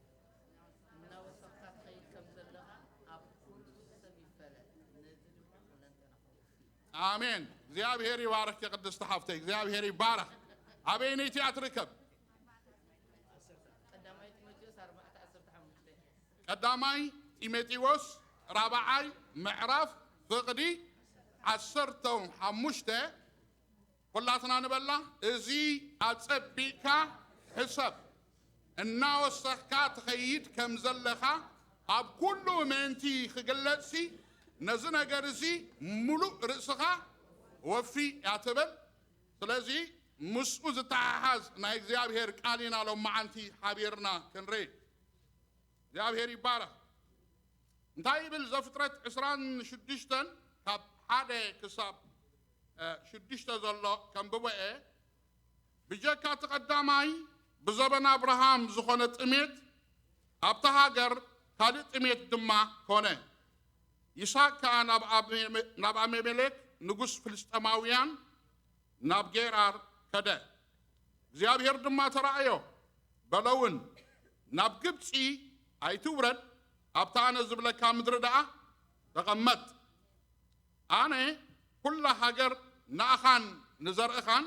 እናወሰኽካ ትኸይድ ከም ዘለኻ ኣብ ኩሉ ሰብ ይፈለጥ። ነዚ ድማ ኩለንተናኻ ወፊ። ኣሜን። እግዚኣብሔር ይባርክ የቅድስቲ ሓፍተይ፣ እግዚኣብሔር ይባረክ። ኣበይነይቲ እያ ትርከብ? ቀዳማይ ጢሞቴዎስ ኣርባዕተ ዓሰርተ ሓሙሽተ። ቀዳማይ ጢሞቴዎስ ራብዓይ ምዕራፍ ፍቕዲ ዓሰርተ ሓሙሽተ። ኩላትና ንበላ። እዚ ኣጸቢቕካ ሕሰብ። እናወሰኽካ ትኸይድ ከም ዘለኻ ኣብ ኩሉ ምእንቲ ክግለጽሲ፣ ነዚ ነገር እዚ ምሉእ ርእስኻ ወፊ እያ ትብል። ስለዚ ምስኡ ዝተሓሓዝ ናይ እግዚኣብሔር ቃል ኢና ሎማዓንቲ ሓቢርና ክንርኢ። እግዚኣብሔር ይባረኽ። እንታይ ይብል ዘፍጥረት ዕስራን ሽዱሽተን ካብ ሓደ ክሳብ፣ እ፣ ሽዱሽተ ዘሎ ከንብቦ እየ። ብጀካ እቲ ቀዳማይ ብዘበን ኣብርሃም ዝኾነ ጥሜት ኣብታ ሃገር ካልእ ጥሜት ድማ ኮነ። ይስሐቅ ከኣ ናብ ኣቤመ-፣ ናብ ኣቤሜሌክ ንጉስ ፍልስጤማውያን ናብ ጌራር ከደ። እግዚኣብሔር ድማ ተራእዮ፣ በሎ እውን፣ ናብ ግብጺ ኣይትውረድ፣ ኣብታ ኣነ ዝብለካ ምድሪ ደኣ ተቐመጥ። ኣነ ኩላ ሃገር ንኣኻን ንዘርእኻን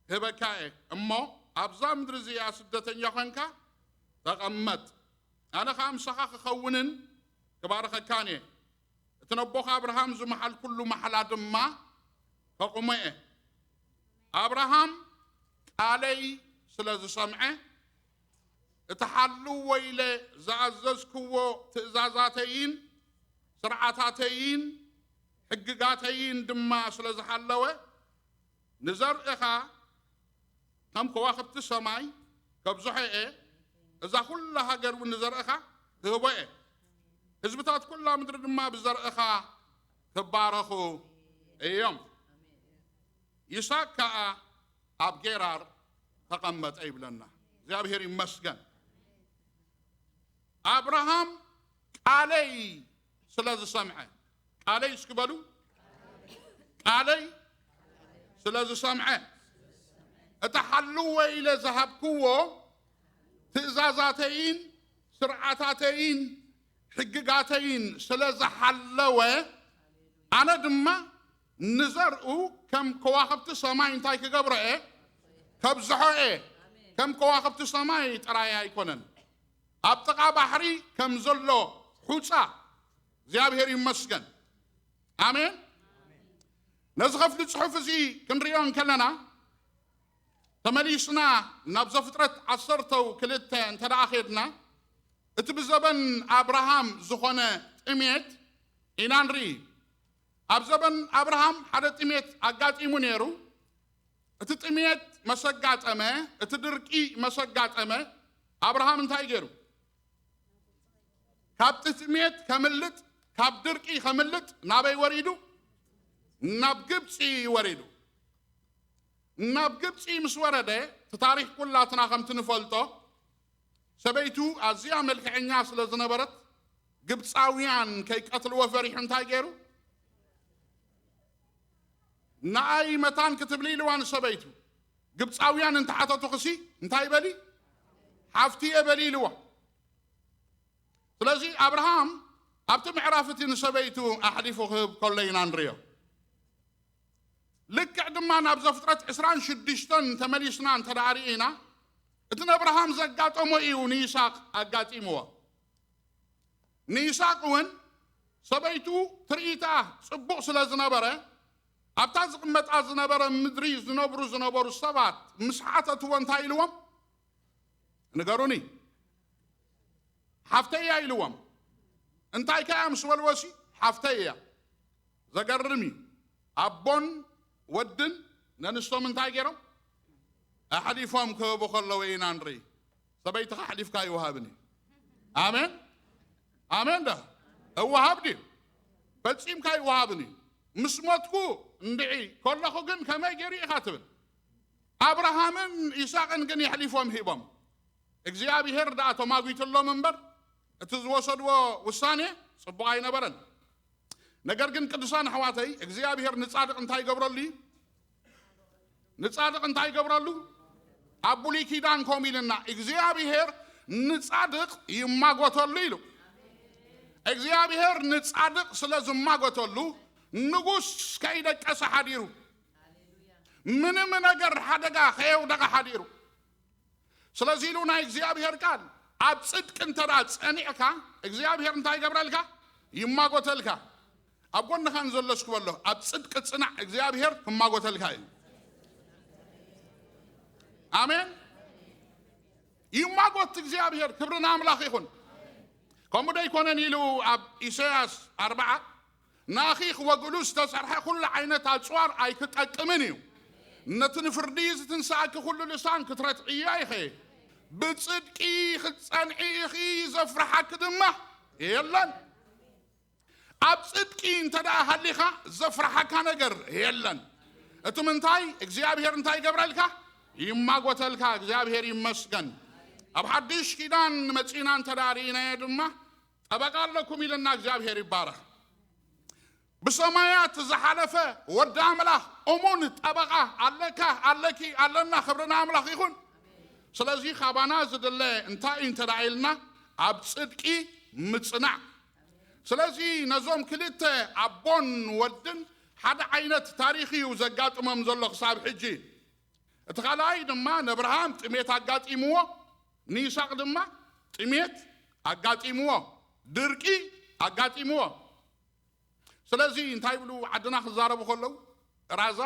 ክህበካ እየ እሞ፣ ኣብዛ ምድሪ እዚኣ ስደተኛ ኾንካ ተቐመጥ። ኣነ ኸኣ ምሳኻ ክኸውንን ክባርኸካን እየ። እቲ ነቦኻ ኣብርሃም ዝመሓልኩሉ ማሕላ ድማ ከቑሞ እየ። ኣብርሃም ቃለይ ስለ ዝሰምዐ፣ እቲ ሓልዎ ኢለ ዝኣዘዝክዎ ትእዛዛተይን ስርዓታተይን ሕግጋተይን ድማ ስለ ዝሓለወ፣ ንዘርእኻ ከም ከዋኽብቲ ሰማይ ከብዝሖ እየ፣ እዛ ኹላ ሃገር እውን ንዘርእኻ ክህቦ እየ፣ ህዝብታት ኩላ ምድሪ ድማ ብዘርእኻ ክባረኹ እዮም። ይስሐቅ ከኣ ኣብ ጌራር ተቐመጠ ይብለና። እግዚኣብሔር ይመስገን። ኣብርሃም ቃለይ ስለ ዝሰምዐ፣ ቃለይ እስኪ በሉ፣ ቃለይ ስለ ዝሰምዐ፣ እቲ ሓልዎ ኢለ ዝሃብክዎ ትእዛዛተይን ስርዓታተይን ሕግጋተይን ስለ ዝሓለወ፣ ኣነ ድማ ንዘርኡ ከም ከዋኽብቲ ሰማይ እንታይ ክገብሮ እየ? ከብዝሖ እየ። ከም ከዋኽብቲ ሰማይ ጥራይ ኣይኮነን፣ ኣብ ጥቓ ባሕሪ ከም ዘሎ ሑጻ እግዚኣብሔር ይመስገን። ኣሜን። ነዚ ኸፍሊ ጽሑፍ እዚ ክንሪኦ እንከለና፣ ተመሊስና ናብ ዘፍጥረት ዓሰርተው ክልተ እንተ ደኣ ኼድና፣ እቲ ብዘበን ኣብርሃም ዝኾነ ጥሜት ኢና ንርኢ። ኣብ ዘበን ኣብርሃም ሓደ ጥሜት ኣጋጢሙ ነይሩ። እቲ ጥሜት መሰጋጠመ፣ እቲ ድርቂ መሰጋጠመ፣ ኣብርሃም እንታይ ገይሩ? ካብ ጥሜት ከምልጥ፣ ካብ ድርቂ ከምልጥ ናበይ ወሪዱ? ናብ ግብፂ ወሪዱ። ናብ ግብፂ ምስ ወረደ፣ እቲ ታሪኽ ኩላትና ከምቲ ንፈልጦ፣ ሰበይቱ ኣዝያ መልክዐኛ ስለ ዝነበረት፣ ግብፃውያን ከይቀትልዎ ፈሪሑ እንታይ ገይሩ? ንኣይ መታን ክትብሊ ኢልዋ ንሰበይቱ። ግብፃውያን እንተሓተቱኽሲ እንታይ በሊ? ሓፍትየ በሊ ኢልዋ። ስለዚ ኣብርሃም ኣብቲ ምዕራፍ እቲ ንሰበይቱ ኣሕሊፉ ክህብ ከሎ ኢና ንሪኦ። ልክዕ ድማ ናብ ዘፍጥረት ዕስራን ሽዱሽተን ተመሊስና እንተ ደኣ ርኢና፣ እቲ ንኣብርሃም ዘጋጠሞ እዩ ንይስሐቅ ኣጋጢምዎ። ንይስሐቅ እውን ሰበይቱ ትርኢታ ጽቡቕ ስለ ዝነበረ፣ ኣብታ ዝቕመጣ ዝነበረ ምድሪ ዝነብሩ ዝነበሩ ሰባት ምስ ሓተትዎ እንታይ ኢልዎም? ንገሩኒ። ሓፍተይ እያ ኢልዎም። እንታይ ከ እያ ምስ በልዎሲ? ሓፍተይ እያ። ዘገርም እዩ። ኣቦን ወድን ነንስቶም እንታይ ገይሮም? ኣሕሊፎም ክህቡ ከለዉ ኢና ንርኢ። ሰበይትኻ ኣሕሊፍካ ኣይወሃብን እዩ። ኣሜን? ኣሜን ዶ? እወሃብ ድዩ? ፈጺምካ ኣይወሃብን እዩ። ምስ ሞትኩ እንድዒ ከለኹ ግን ከመይ ገይሩ ኢኻ ትብል? ኣብርሃምን ይስሐቅን ግን የሕሊፎም ሂቦም። እግዚኣብሄር ደኣ ተማጒትሎም እምበር፣ እቲ ዝወሰድዎ ውሳኔ ጽቡቕ ኣይነበረን። ነገር ግን ቅዱሳን ኣሕዋተይ፣ እግዚኣብሄር ንጻድቕ እንታይ ይገብረሉ እዩ? ንጻድቕ እንታይ ይገብረሉ? ኣብ ብሉይ ኪዳን ከምኡ ኢልና፣ እግዚኣብሄር ንጻድቕ ይማጎተሉ ኢሉ። እግዚኣብሄር ንጻድቕ ስለ ዝማጎተሉ፣ ንጉስ ከይደቀሰ ሓዲሩ፣ ምንም ነገር ሓደጋ ከየውደቐ ሓዲሩ። ስለዚ ኢሉ ናይ እግዚኣብሄር ቃል፣ ኣብ ጽድቂ እንተ ደኣ ጸኒዕካ፣ እግዚኣብሄር እንታይ ይገብረልካ? ይማጎተልካ። ኣብ ጎንኻ ንዘሎ እስኪ በሎ፣ ኣብ ጽድቂ ጽናዕ፣ እግዚኣብሄር ክማጎተልካ እዩ። ኣሜን። ይማጎት እግዚኣብሄር፣ ክብሪ ንኣምላኽ ይኹን። ከምኡ ዶ ኣይኮነን ኢሉ ኣብ ኢሳያስ ኣርብዓ፣ ንኣኺ ክወግእሉ ዝተሰርሐ ኩሉ ዓይነት ኣጽዋር ኣይክጠቅምን እዩ። ነቲ ንፍርዲ ዝትንሳእኪ ኩሉ ልሳን ክትረትዕዮ ኢኺ። ብጽድቂ ክትጸንዒ ኢኺ፣ ዘፍርሓኪ ድማ የለን። ኣብ ጽድቂ እንተ ደኣ ሃሊኻ ዘፍርሓካ ነገር የለን። እቲ ምንታይ እግዚኣብሔር እንታይ ይገብረልካ? ይማጎተልካ። እግዚኣብሔር ይመስገን። ኣብ ሓድሽ ኪዳን መጺና እንተ ደኣ ርኢናዮ ድማ ጠበቃ ኣለኩም ኢልና እግዚኣብሔር ይባረኽ። ብሰማያት ዝሓለፈ ወዲ ኣምላኽ እሙን ጠበቃ ኣለካ፣ ኣለኪ፣ ኣለና። ክብሪ ንኣምላኽ ይኹን። ስለዚ ካባና ዝድለ እንታይ እዩ እንተ ደኣ ኢልና ኣብ ጽድቂ ምጽናዕ። ስለዚ ነዞም ክልተ ኣቦን ወድን ሓደ ዓይነት ታሪኽ እዩ ዘጋጥሞም ዘሎ ክሳብ ሕጂ። እቲ ካልኣይ ድማ ነብርሃም ጥሜት ኣጋጢምዎ፣ ንይስሐቅ ድማ ጥሜት ኣጋጢምዎ፣ ድርቂ ኣጋጢምዎ። ስለዚ እንታይ ይብሉ ዓድና ክዛረቡ ከለዉ ራዛ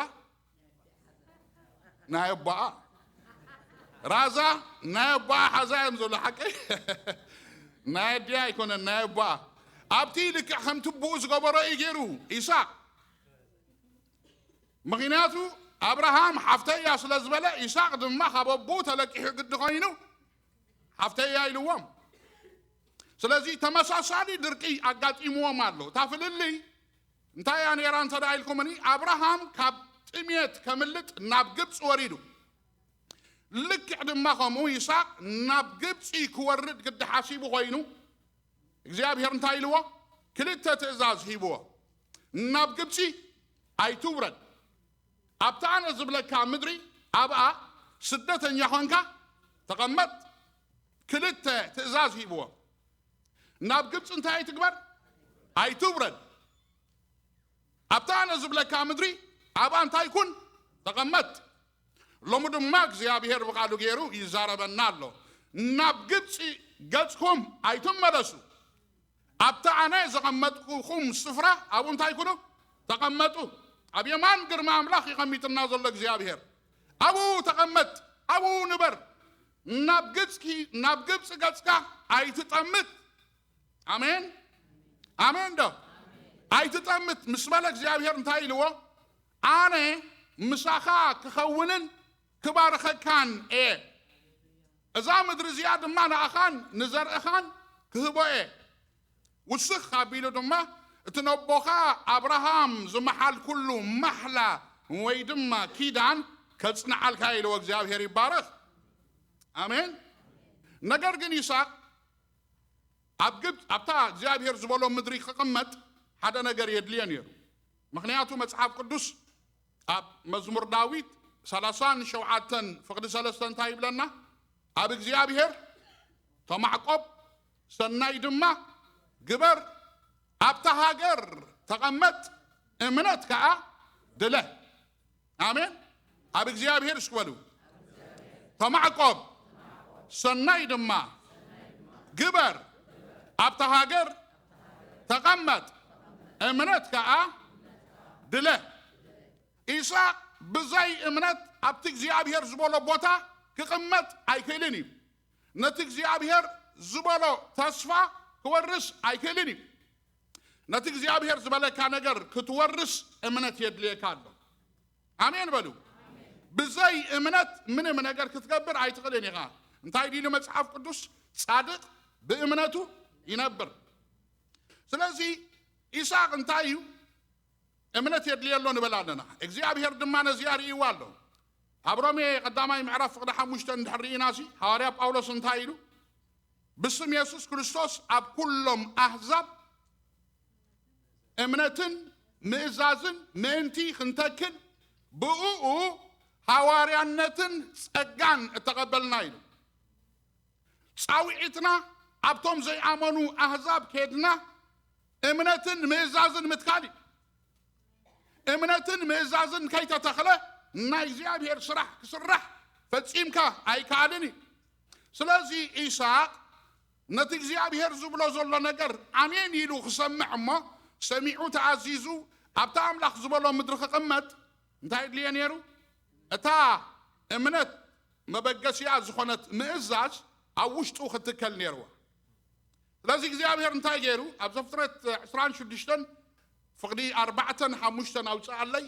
ናይ ኣቦኣ፣ ራዛ ናይ ኣቦኣ ሓዛ እዮም ዝብሉ። ሓቀይ ናይ ኣዲኣ ኣይኮነን፣ ናይ ኣቦኣ። ኣብቲ ልክዕ ከምቲ ኣቦኡ ዝገበሮ እዩ ገይሩ ይስሐቅ። ምኽንያቱ ኣብርሃም ሓፍተይ እያ ስለ ዝበለ፣ ይስሐቅ ድማ ካብ ኣቦኡ ተለቂሑ ግዲ ኮይኑ ሓፍተይ እያ ኢልዎም። ስለዚ ተመሳሳሊ ድርቂ ኣጋጢምዎም ኣሎ። እታ ፍልልይ እንታይ እያ ነይራ እንተ ደኣ ኢልኩምኒ፣ ኣብርሃም ካብ ጥሜት ከምልጥ ናብ ግብፂ ወሪዱ። ልክዕ ድማ ከምኡ ይስሐቅ ናብ ግብፂ ክወርድ ግዲ ሓሲቡ ኮይኑ፣ እግዚኣብሔር እንታይ ኢልዎ? ክልተ ትእዛዝ ሂብዎ። ናብ ግብፂ ኣይትውረድ፣ ኣብታ ኣነ ዝብለካ ምድሪ ኣብኣ ስደተኛ ኾንካ ተቐመጥ። ክልተ ትእዛዝ ሂብዎ። ናብ ግብፂ እንታይ ኣይትግበር? ኣይትውረድ። ኣብታ ኣነ ዝብለካ ምድሪ ኣብኣ እንታይ ኩን? ተቐመጥ። ሎሚ ድማ እግዚኣብሔር ብቓሉ ገይሩ ይዛረበና ኣሎ። ናብ ግብፂ ገፅኩም ኣይትመለሱ፣ ኣብቲ ኣነ ዘቐመጥኩኹም ስፍራ ኣብኡ እንታይ ኩኑ? ተቐመጡ። ኣብ የማን ግርማ ኣምላኽ ይቐሚጥና ዘሎ እግዚኣብሔር። ኣብኡ ተቐመጥ፣ ኣብኡ ንበር። ናብ ግብፂ፣ ናብ ግብፂ ገፅካ ኣይትጠምት። ኣሜን፣ ኣሜን ዶ? ኣይትጠምት ምስ በለ እግዚኣብሔር እንታይ ኢልዎ? ኣነ ምሳኻ ክኸውንን ክባርኸካን እየ። እዛ ምድሪ እዚኣ ድማ ንኣኻን ንዘርእኻን ክህቦ እየ። ውስኽ ኣቢሉ ድማ እቲ ነቦኻ ኣብርሃም ዝመሓልኩሉ ማሕላ ወይ ድማ ኪዳን ከጽንዓልካ ኢልዎ። እግዚኣብሔር ይባረኽ። ኣሜን። ነገር ግን ይስሐቅ ኣብ ግብፅ ኣብታ እግዚኣብሔር ዝበሎ ምድሪ ክቕመጥ ሓደ ነገር የድልዮ ነይሩ። ምኽንያቱ መጽሓፍ ቅዱስ ኣብ መዝሙር ዳዊት ሰላሳን ሸውዓተን ፍቕዲ ሰለስተ እንታይ ይብለና? ኣብ እግዚኣብሔር ተማዕቆብ፣ ሰናይ ድማ ግበር፣ ኣብታ ሃገር ተቐመጥ፣ እምነት ከኣ ድለ። ኣሜን። ኣብ እግዚኣብሔር እስኪ በሉ ተማዕቆብ፣ ሰናይ ድማ ግበር፣ ኣብታ ሃገር ተቐመጥ፣ እምነት ከኣ ድለ። ኢሳቅ ብዘይ እምነት ኣብቲ እግዚኣብሔር ዝበሎ ቦታ ክቕመጥ ኣይክእልን እዩ። ነቲ እግዚኣብሔር ዝበሎ ተስፋ ክወርስ ኣይክእልን እዩ። ነቲ እግዚኣብሔር ዝበለካ ነገር ክትወርስ እምነት የድልየካ ኣሎ። ኣሜን በሉ። ብዘይ እምነት ምንም ነገር ክትገብር ኣይትኽእልን ኢኻ። እንታይ ዲሉ መጽሓፍ ቅዱስ? ጻድቅ ብእምነቱ ይነብር። ስለዚ ኢሳቅ እንታይ እዩ? እምነት የድልየሎ ንበል ኣለና። እግዚኣብሔር ድማ ነዚኣ ርእይዋ ኣሎ። ኣብ ሮሜ ቀዳማይ ምዕራፍ ፍቕዲ ሓሙሽተ እንድሕር ርኢናሲ፣ ሃዋርያ ጳውሎስ እንታይ ኢሉ? ብስም የሱስ ክርስቶስ ኣብ ኩሎም ኣህዛብ እምነትን ምእዛዝን ምእንቲ ክንተክል ብእኡ ሃዋርያነትን ጸጋን እተቐበልና ኢሉ። ጻውዒትና ኣብቶም ዘይኣመኑ ኣህዛብ ኬድና እምነትን ምእዛዝን ምትካል እዩ። እምነትን ምእዛዝን ከይተተኽለ ናይ እግዚኣብሔር ስራሕ ክስራሕ ፈጺምካ ኣይከኣልን እዩ። ስለዚ ኢሳቅ ነቲ እግዚኣብሔር ዝብሎ ዘሎ ነገር ኣሜን ኢሉ ክሰምዕ እሞ ሰሚዑ ተኣዚዙ ኣብቲ ኣምላኽ ዝበሎ ምድሪ ክቕመጥ እንታይ የድልዮ ነይሩ? እታ እምነት መበገሲኣ ዝኾነት ምእዛዝ ኣብ ውሽጡ ክትከል ነይርዋ። ስለዚ እግዚኣብሔር እንታይ ገይሩ? ኣብ ዘፍጥረት ዕስራን ሽዱሽተን ፍቕዲ ኣርባዕተን ሓሙሽተን ኣውፅኣለይ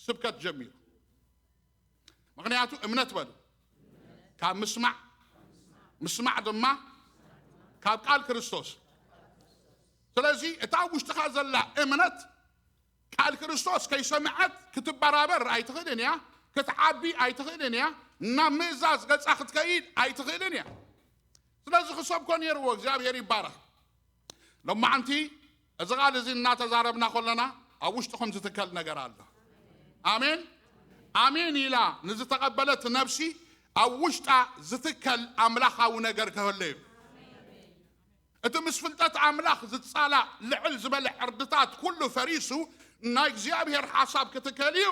ስብከት ጀሚሩ። ምኽንያቱ እምነት በሉ ካብ ምስማዕ፣ ምስማዕ ድማ ካብ ቃል ክርስቶስ። ስለዚ እታ ኣብ ውሽጥኻ ዘላ እምነት ቃል ክርስቶስ ከይሰምዐት ክትበራበር ኣይትኽእልን እያ፣ ክትዓቢ ኣይትኽእልን እያ፣ ናብ ምእዛዝ ገጻ ክትከይድ ኣይትኽእልን እያ። ስለዚ ክሰብኮ ነይርዎ። እግዚኣብሔር ይባረኽ። ሎማዓንቲ እዚ ቃል እዚ እናተዛረብና ከለና ኣብ ውሽጥኹም ዝትከል ነገር ኣሎ። ኣሜን። ኣሜን ኢላ ንዝተቐበለት ነብሲ ኣብ ውሽጣ ዝትከል ኣምላኻዊ ነገር ክህሉ እዩ። እቲ ምስ ፍልጠት ኣምላኽ ዝጻላእ ልዕል ዝበለ ዕርድታት ኩሉ ፈሪሱ ናይ እግዚኣብሔር ሓሳብ ክትከል እዩ።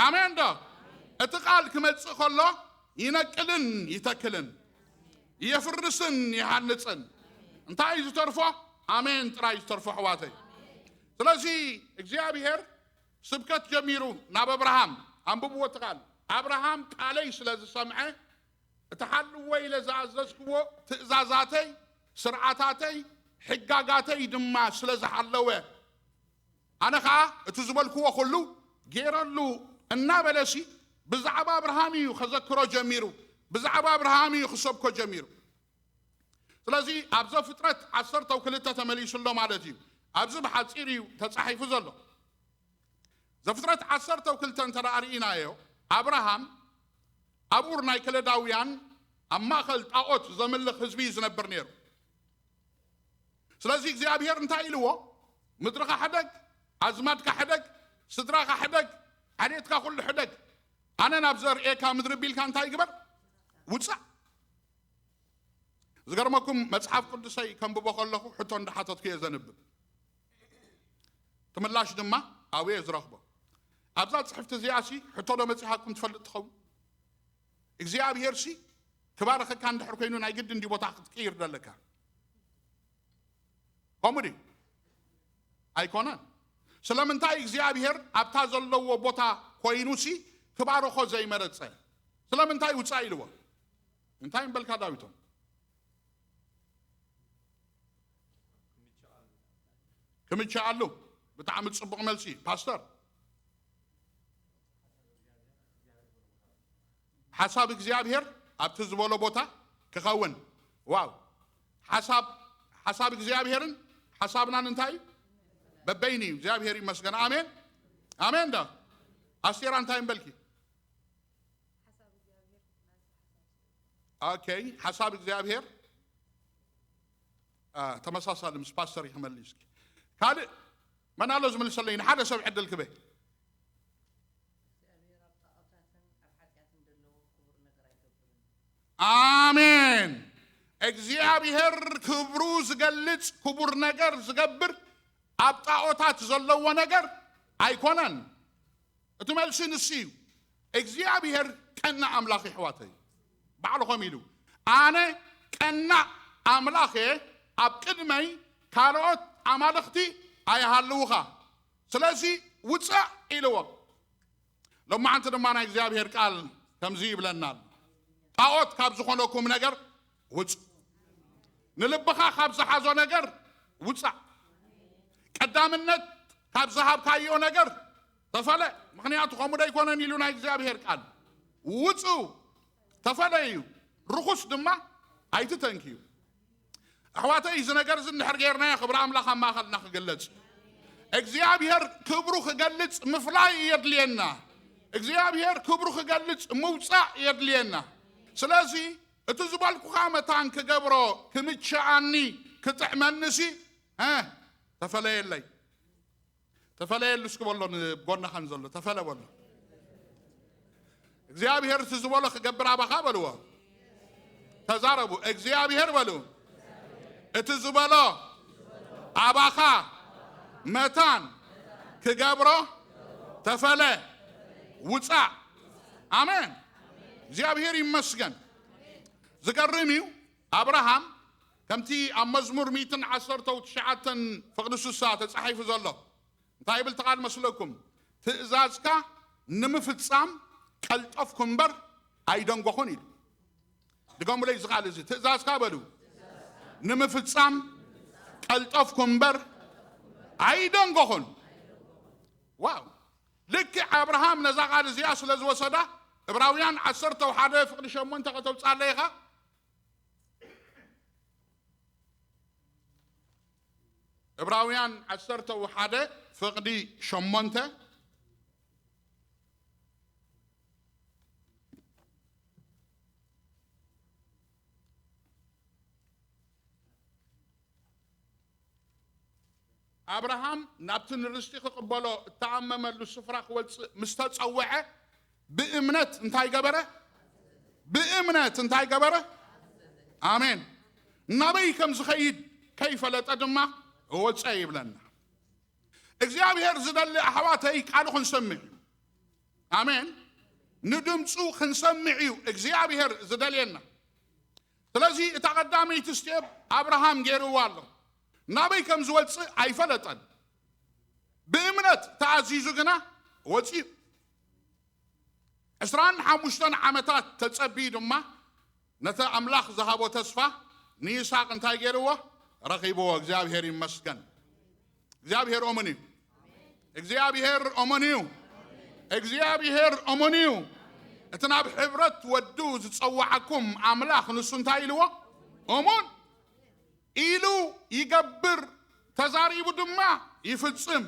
ኣሜን ዶ? እቲ ቃል ክመጽእ ከሎ ይነቅልን ይተክልን፣ የፍርስን ይሃንጽን። እንታይ እዩ ዝተርፎ? ኣሜን ጥራይ ዝተርፎ ኣሕዋተይ። ስለዚ እግዚኣብሔር ስብከት ጀሚሩ ናብ ኣብርሃም፣ ኣንብብዎ እቲ ቃል። ኣብርሃም ቃለይ ስለ ዝሰምዐ፣ እቲ ሓልዎ ኢለ ዝኣዘዝክዎ ትእዛዛተይ፣ ስርዓታተይ፣ ሕጋጋተይ ድማ ስለ ዝሓለወ፣ ኣነ ኸዓ እቲ ዝበልክዎ ኩሉ ገይረሉ እናበለሲ ብዛዕባ ኣብርሃም እዩ ከዘክሮ ጀሚሩ፣ ብዛዕባ ኣብርሃም እዩ ክሰብኮ ጀሚሩ። ስለዚ ኣብ ዘፍጥረት ዓሰርተ ክልተ ተመሊሱ ኣሎ ማለት እዩ። ኣብዚ ብሓፂር እዩ ተፃሒፉ ዘሎ። ዘፍጥረት ዓሰርተ ክልተ እንተ ደኣ ርኢናዮ፣ ኣብርሃም ኣብ ኡር ናይ ከለዳውያን ኣብ ማእኸል ጣዖት ዘምልኽ ህዝቢ እዩ ዝነብር ነይሩ። ስለዚ እግዚኣብሔር እንታይ ኢልዎ? ምድርኻ ሕደግ፣ ኣዝማድካ ሕደግ፣ ስድራኻ ሕደግ፣ ዓሌትካ ኩሉ ሕደግ፣ ኣነ ናብ ዘርእየካ ምድሪ ቢልካ እንታይ ግበር? ውፃእ። ዝገርመኩም መጽሓፍ ቅዱሰይ ከንብቦ ከለኹ ሕቶ እንዳሓተትኩ እየ ዘንብብ። ትምላሽ ድማ ኣብኡ እየ ዝረኽቦ። ኣብዛ ጽሕፍቲ እዚኣ ሲ ሕቶ ዶ መጺኻኩም ትፈልጥ ትኸውን? እግዚኣብሄር ሲ ክባርኸካ እንድሕር ኮይኑ ናይ ግድን ድዩ ቦታ ክትቅይር ዘለካ? ከምኡ ድዩ? ኣይኮነን። ስለምንታይ እግዚኣብሄር ኣብታ ዘለዎ ቦታ ኮይኑሲ ክባርኾ ዘይመረጸ? ስለምንታይ ውጻእ ኢልዎ? እንታይ እምበልካ ዳዊቶም? ክምችኣሉ። ብጣዕሚ ጽቡቕ መልሲ ፓስተር። ሓሳብ እግዚኣብሔር ኣብቲ ዝበሎ ቦታ ክኸውን። ዋው! ሓሳብ ሓሳብ እግዚኣብሔርን ሓሳብናን እንታይ እዩ? በበይኒ እዩ። እግዚኣብሔር ይመስገን። ኣሜን ኣሜን። ዳ ኣስቴራ እንታይ እምበልኪ? ኦኬ፣ ሓሳብ እግዚኣብሔር አ፣ ተመሳሳሊ ምስ ፓስተር ይክመልስ እስኪ። ካልእ መን ኣሎ ዝምልሰለይ? ንሓደ ሰብ ዕድል ክበ። ኣሜን። እግዚኣብሔር ክብሩ ዝገልጽ ክቡር ነገር ዝገብር ኣብ ጣዖታት ዘለዎ ነገር ኣይኮነን። እቲ መልሲ ንሱ እዩ። እግዚኣብሔር ቀናእ ኣምላኽ የሕዋተይ። ባዕልኹም ኢሉ ኣነ ቀናእ ኣምላኽ እየ፣ ኣብ ቅድመይ ካልኦት ኣማልኽቲ ኣይሃልውኻ፣ ስለዚ ውፃእ ኢልዎም። ሎማዓንቲ ድማ ናይ እግዚኣብሔር ቃል ከምዚ ይብለና ኣሎ፣ ጣዖት ካብ ዝኾነኩም ነገር ውፁ፣ ንልብኻ ካብ ዝሓዞ ነገር ውፃእ፣ ቀዳምነት ካብ ዝሃብካዮ ነገር ተፈለ። ምኽንያቱ ከምኡ ዶ ኣይኮነን ኢሉ ናይ እግዚኣብሔር ቃል? ውፁ፣ ተፈለዩ፣ ርኹስ ድማ ኣይትተንክዩ። ኣሕዋተይ፣ እዚ ነገር እዚ እንድሕር ጌርናዮ ክብሪ ኣምላኽ ኣብ ማእኸልና ክግለጽ፣ እግዚኣብሔር ክብሩ ክገልጽ ምፍላይ የድልየና። እግዚኣብሔር ክብሩ ክገልጽ ምውጻእ የድልየና። ስለዚ እቲ ዝበልኩኻ መታን ክገብሮ ክምችኣኒ ክጥዕመኒሲ፣ እ፣ ተፈለየለይ። ተፈለየሉ እስኪ በሎ፣ ንጎናኻን ዘሎ ተፈለ በሎ። እግዚኣብሔር እቲ ዝበሎ ክገብር ኣባኻ በልዎ። ተዛረቡ። እግዚኣብሔር በሉ እቲ ዝበሎ ኣባኻ መታን ክገብሮ ተፈለ፣ ውፃእ። ኣሜን። እግዚኣብሔር ይመስገን። ዝገርም እዩ። ኣብርሃም ከምቲ ኣብ መዝሙር ሚእትን ዓሰርተው ትሽዓተን ፍቕዲ ስሳ ተጻሒፉ ዘሎ እንታይ ይብል እቲ ቃል መስለኩም? ትእዛዝካ ንምፍጻም ቀልጠፍኩ እምበር ኣይደንጎኹን ኢሉ። ድገሙለይ እዚ ቃል እዚ፣ ትእዛዝካ በሉ ንምፍጻም ቀልጠፍኩ እምበር ኣይደንጎኹን። ዋው! ልክዕ ኣብርሃም ነዛ ቃል እዚኣ ስለ ዝወሰዳ፣ ዕብራውያን ዓሰርተ ሓደ ፍቕዲ ሸሞንተ ከተውጻለይ ኢኻ። ዕብራውያን ዓሰርተ ሓደ ፍቕዲ ሸሞንተ። ኣብርሃም ናብቲ ንርስቲ ክቕበሎ እተኣመመሉ ስፍራ ክወጽእ ምስ ተጸውዐ፣ ብእምነት እንታይ ገበረ? ብእምነት እንታይ ገበረ? ኣሜን። ናበይ ከም ዝኸይድ ከይፈለጠ ድማ ወጸ ይብለና። እግዚኣብሔር ዝደሊ ኣሕዋተይ ቃሉ ክንሰምዕ እዩ። ኣሜን። ንድምፁ ክንሰምዕ እዩ እግዚኣብሔር ዝደልየና። ስለዚ እታ ቀዳመይቲ ስቴፕ ኣብርሃም ገይርዋ ኣሎ። ናበይ ከም ዝወፅእ ኣይፈለጠን። ብእምነት ተኣዚዙ ግና ወፂኡ። ዕስራን ሓሙሽተን ዓመታት ተጸብዩ ድማ ነቲ ኣምላኽ ዝሃቦ ተስፋ ንይስሓቅ እንታይ ገይርዎ? ረኺብዎ። እግዚኣብሔር ይመስገን። እግዚኣብሔር እሙን እዩ። እግዚኣብሔር እሙን እዩ። እግዚኣብሔር እሙን እዩ። እቲ ናብ ሕብረት ወዱ ዝጸዋዓኩም ኣምላኽ ንሱ እንታይ ኢልዎ? እሙን ኢሉ ይገብር፣ ተዛሪቡ ድማ ይፍጽም።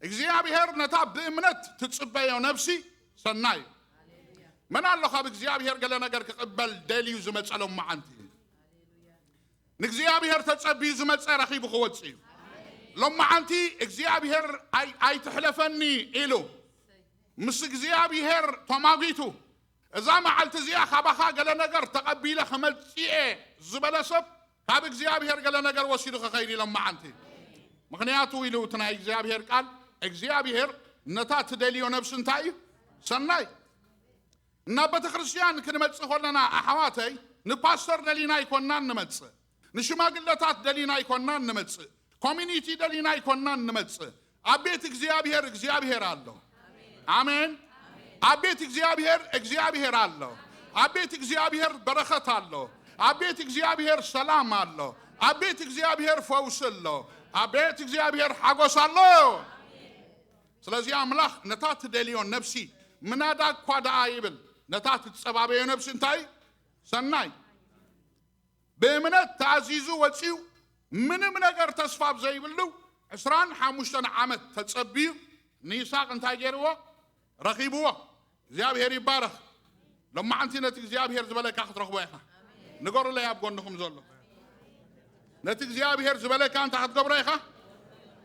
እግዚኣብሔር ነታ ብእምነት ትጽበዮ ነፍሲ ሰናይ እዩ። መን ኣሎ ካብ እግዚኣብሔር ገለ ነገር ክቕበል ደልዩ ዝመጸ ሎመዓንቲ? ንእግዚኣብሔር ተጸብዩ ዝመጸ ረኺቡ ክወጽእ እዩ። ሎመዓንቲ እግዚኣብሔር ኣይ-፣ ኣይትሕለፈኒ ኢሉ ምስ እግዚኣብሔር ተማጒቱ፣ እዛ መዓልቲ እዚኣ ካባኻ ገለ ነገር ተቐቢለ ክመጽእ እየ ዝበለ ሰብ ካብ እግዚኣብሔር ገለ ነገር ወሲዱ ክኸይድ እዩ ሎመዓንቲ። ምኽንያቱ ኢሉ እቲ ናይ እግዚኣብሔር ቃል፣ እግዚኣብሔር ነታ ትደልዮ ነብሲ እንታይ እዩ? ሰናይ። ናብ ቤተ ክርስቲያን ክንመጽእ ከለና ኣሕዋተይ፣ ንፓስተር ደሊና ኣይኮናን ንመጽእ፣ ንሽማግለታት ደሊና ኣይኮናን ንመጽእ፣ ኮሚኒቲ ደሊና ኣይኮናን ንመጽእ። ኣብ ቤት እግዚኣብሔር እግዚኣብሔር ኣሎ። ኣሜን። ኣብ ቤት እግዚኣብሔር እግዚኣብሔር ኣሎ። ኣብ ቤት እግዚኣብሔር በረኸት ኣሎ። ኣብ ቤት እግዚኣብሔር ሰላም ኣሎ። ኣብ ቤት እግዚኣብሔር ፈውሲ ኣሎ። ኣብ ቤት እግዚኣብሔር ሓጎስ ኣሎ። ስለዚ ኣምላኽ ነታ ትደልዮ ነፍሲ ምናዳ እኳ ደኣ ይብል፣ ነታ ትጸባበዮ ነፍሲ እንታይ ሰናይ። ብእምነት ተኣዚዙ ወጺኡ፣ ምንም ነገር ተስፋ ኣብ ዘይብሉ ዕስራን ሓሙሽተን ዓመት ተጸብዩ፣ ንይስሐቅ እንታይ ገይርዎ? ረኺብዎ። እግዚኣብሔር ይባረኽ። ሎማዓንቲ ነቲ እግዚኣብሔር ዝበለካ ክትረኽቦ ኢኻ። ንገሩለይ ኣብ ጎንኹም ዘሎ። ነቲ እግዚኣብሔር ዝበለካ እንታይ ክትገብሮ ኢኻ?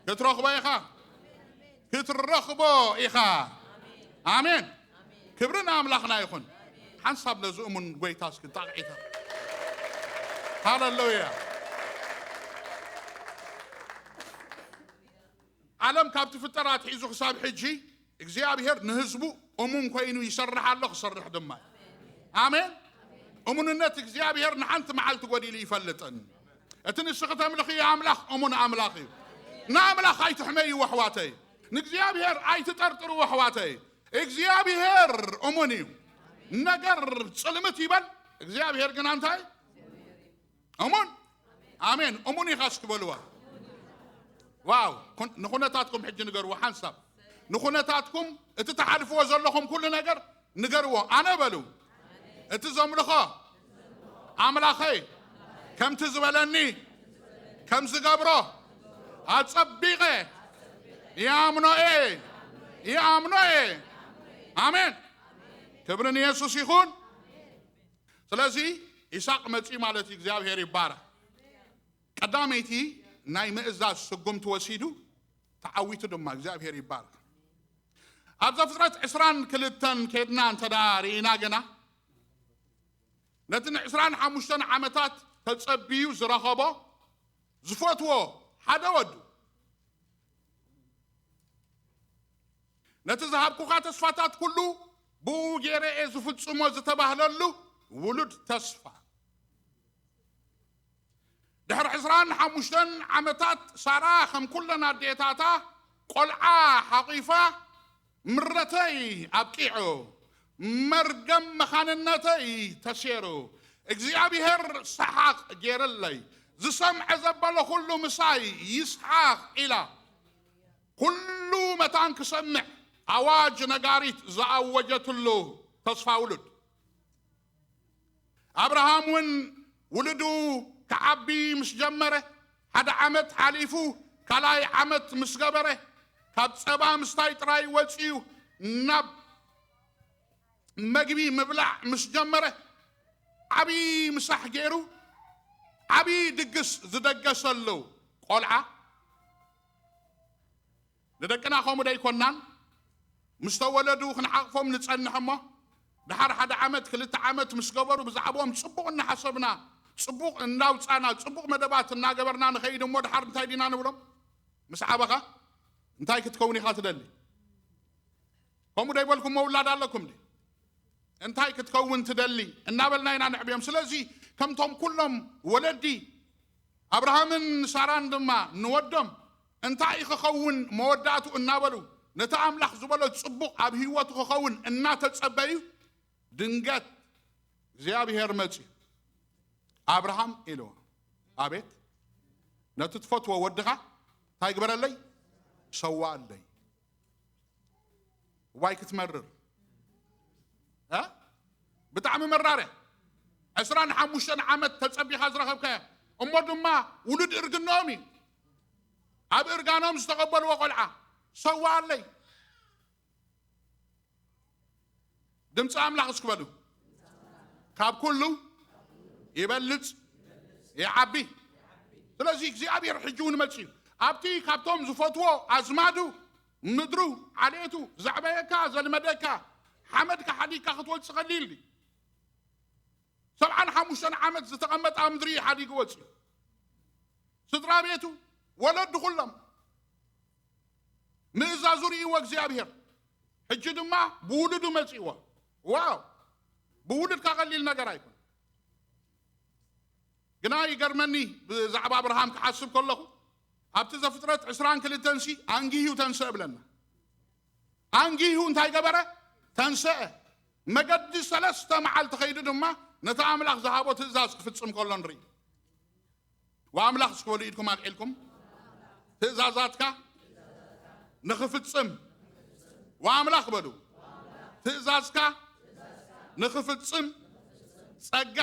ክትረኽቦ ኢኻ። ክትረኽቦ ኢኻ። ኣሜን። ክብሪ ንኣምላኽና ይኹን። ሓንሳብ ነዚ እሙን ጎይታ እስኪ ጣቕዒታ። ሃሌሉያ። ዓለም ካብ ትፍጠር ኣትሒዙ ክሳብ ሕጂ እግዚኣብሔር ንህዝቡ እሙን ኮይኑ ይሰርሕ ኣሎ፣ ክሰርሕ ድማ እዩ። ኣሜን። እሙንነት እግዚኣብሔር ንሓንቲ መዓልቲ ጎዲሉ ይፈልጥን። እቲ ንስኺ ተምልኽዮ ኣምላኽ እሙን ኣምላኽ እዩ። ንኣምላኽ ኣይትሕመዩ ኣሕዋተይ። ንእግዚኣብሔር ኣይትጠርጥሩ ኣሕዋተይ። እግዚኣብሔር እሙን እዩ። ነገር ጽልምት ይበል፣ እግዚኣብሔር ግና እንታይ? እሙን። ኣሜን። እሙን ኢኻ እስኪ በልዋ። ዋው። ኩን-፣ ንኹነታትኩም ሕጂ ንገርዎ ሓንሳብ። ንኹነታትኩም፣ እቲ ትሓልፍዎ ዘለኹም ኩሉ ነገር ንገርዎ። ኣነ በሉ፣ እቲ ዘምልኾ ኣምላኸይ ከምቲ ዝበለኒ ከም ዝገብሮ ኣጸቢቐ ይኣምኖ እየ፣ ይኣምኖ እየ። ኣሜን። ክብሪ ንየሱስ ይኹን። ስለዚ ይስሐቅ መጺኡ ማለት እዩ። እግዚኣብሔር ይባረኽ። ቀዳመይቲ ናይ ምእዛዝ ስጉምቲ ወሲዱ፣ ተዓዊቱ ድማ። እግዚኣብሔር ይባረኽ። ኣብ ዘፍጥረት ዕስራን ክልተን ከድና እንተ ደኣ ርኢና ግና፣ ነቲ ንዕስራን ሓሙሽተን ዓመታት ተጸብዩ ዝረኸቦ ዝፈትዎ ሓደ ወዱ፣ ነቲ ዝሃብኩኻ ተስፋታት ኩሉ ብኡ ገይረ እየ ዝፍጽሞ ዝተባህለሉ ውሉድ ተስፋ። ድሕሪ ዕስራን ሓሙሽተን ዓመታት ሳራ ከም ኩለን ኣዴታታ ቆልዓ ሓቒፋ፣ ምረተይ ኣብቂዑ፣ መርገም መኻንነተይ ተሴሩ፣ እግዚኣብሔር ሰሓቕ ገይርለይ፣ ዝሰምዐ ዘበለ ኩሉ ምሳይ ይስሓቕ ኢላ፣ ኩሉ መታን ክሰምዕ ኣዋጅ ነጋሪት ዝኣወጀትሉ ተስፋ ውሉድ። ኣብርሃም እውን ውሉዱ ክዓቢ ምስ ጀመረ፣ ሓደ ዓመት ሓሊፉ፣ ካልኣይ ዓመት ምስ ገበረ፣ ካብ ጸባ ምስታይ ጥራይ ወጺኡ ናብ መግቢ ምብላዕ ምስ ጀመረ፣ ዓቢ ምሳሕ ገይሩ፣ ዓቢ ድግስ ዝደገሰሉ ቆልዓ። ንደቅና ከምኡ ዶ ኣይኮናን? ምስ ተወለዱ ክንዓቕፎም ንጸንሕ እሞ፣ ድሓር ሓደ ዓመት፣ ክልተ ዓመት ምስ ገበሩ፣ ብዛዕባኦም ጽቡቕ እናሓሰብና፣ ጽቡቕ እናውጻና፣ ጽቡቕ መደባት እናገበርና ንኸይድ እሞ፣ ድሓር እንታይ ዲና ንብሎም? ምስ ዓበኻ እንታይ ክትከውን ኢኻ ትደሊ? ከምኡ ዶ ኣይበልኩሞ ውላድ ኣለኩም ድዩ? እንታይ ክትከውን ትደሊ? እናበልና ኢና ንዕብዮም። ስለዚ ከምቶም ኩሎም ወለዲ ኣብርሃምን ሳራን ድማ ንወዶም እንታይ ክኸውን መወዳእቱ እናበሉ ነቲ ኣምላኽ ዝበሎ ጽቡቕ ኣብ ህይወቱ ክኸውን እናተጸበዩ ድንገት እግዚኣብሔር መጺኡ ኣብርሃም ኢልዎ፣ ኣቤት፣ ነቲ ትፈትዎ ወድኻ እንታይ ግበረለይ? ሰዋኣለይ። ዋይ ክትመርር እ? ብጣዕሚ መራር እያ። ዕስራን ሓሙሽተን ዓመት ተጸቢኻ ዝረኸብካያ እሞ ድማ ውሉድ እርግንኦም እዩ። ኣብ እርጋኖም ዝተቐበልዎ ቆልዓ ሰዋኣለይ። ድምፂ ኣምላኽ እስኪ በሉ። ካብ ኩሉ ይበልፅ ይዓቢ። ስለዚ እግዚኣብሔር ሕጂ እውን መፂኡ ኣብቲ ካብቶም ዝፈትዎ ኣዝማዱ ምድሩ ዓሌቱ ዘዕበየካ ዘልመደካ ሓመድካ ሓዲግካ ክትወፅእ ቀሊል ድዩ? ሰብዓን ሓሙሽተን ዓመት ዝተቐመጠ ኣብ ምድሪ ሓዲጉ ወፂኡ። ስድራ ቤቱ ወለዱ ኩሎም ምእዛዙ ርእይዎ እግዚኣብሔር። ሕጂ ድማ ብውሉዱ መጺእዎ። ዋው! ብውሉድካ ቀሊል ነገር ኣይኮን። ግና ይገርመኒ፣ ብዛዕባ ኣብርሃም ክሓስብ ከለኹ፣ ኣብቲ ዘፍጥረት ዕስራን ክልተን ሲ ኣንጊሁ ተንስአ ብለና። ኣንጊሁ እንታይ ገበረ? ተንስአ። መገዲ ሰለስተ መዓልቲ ከይዱ ድማ ነቲ ኣምላኽ ዝሃቦ ትእዛዝ ክፍጽም ከሎ ንርኢ። ወኣምላኽ እስኪ በሉ ኢድኩም ኣልዒልኩም። ትእዛዛትካ ንኽፍጽም፣ ወኣምላኽ በሉ፣ ትእዛዝካ ንኽፍጽም ጸጋ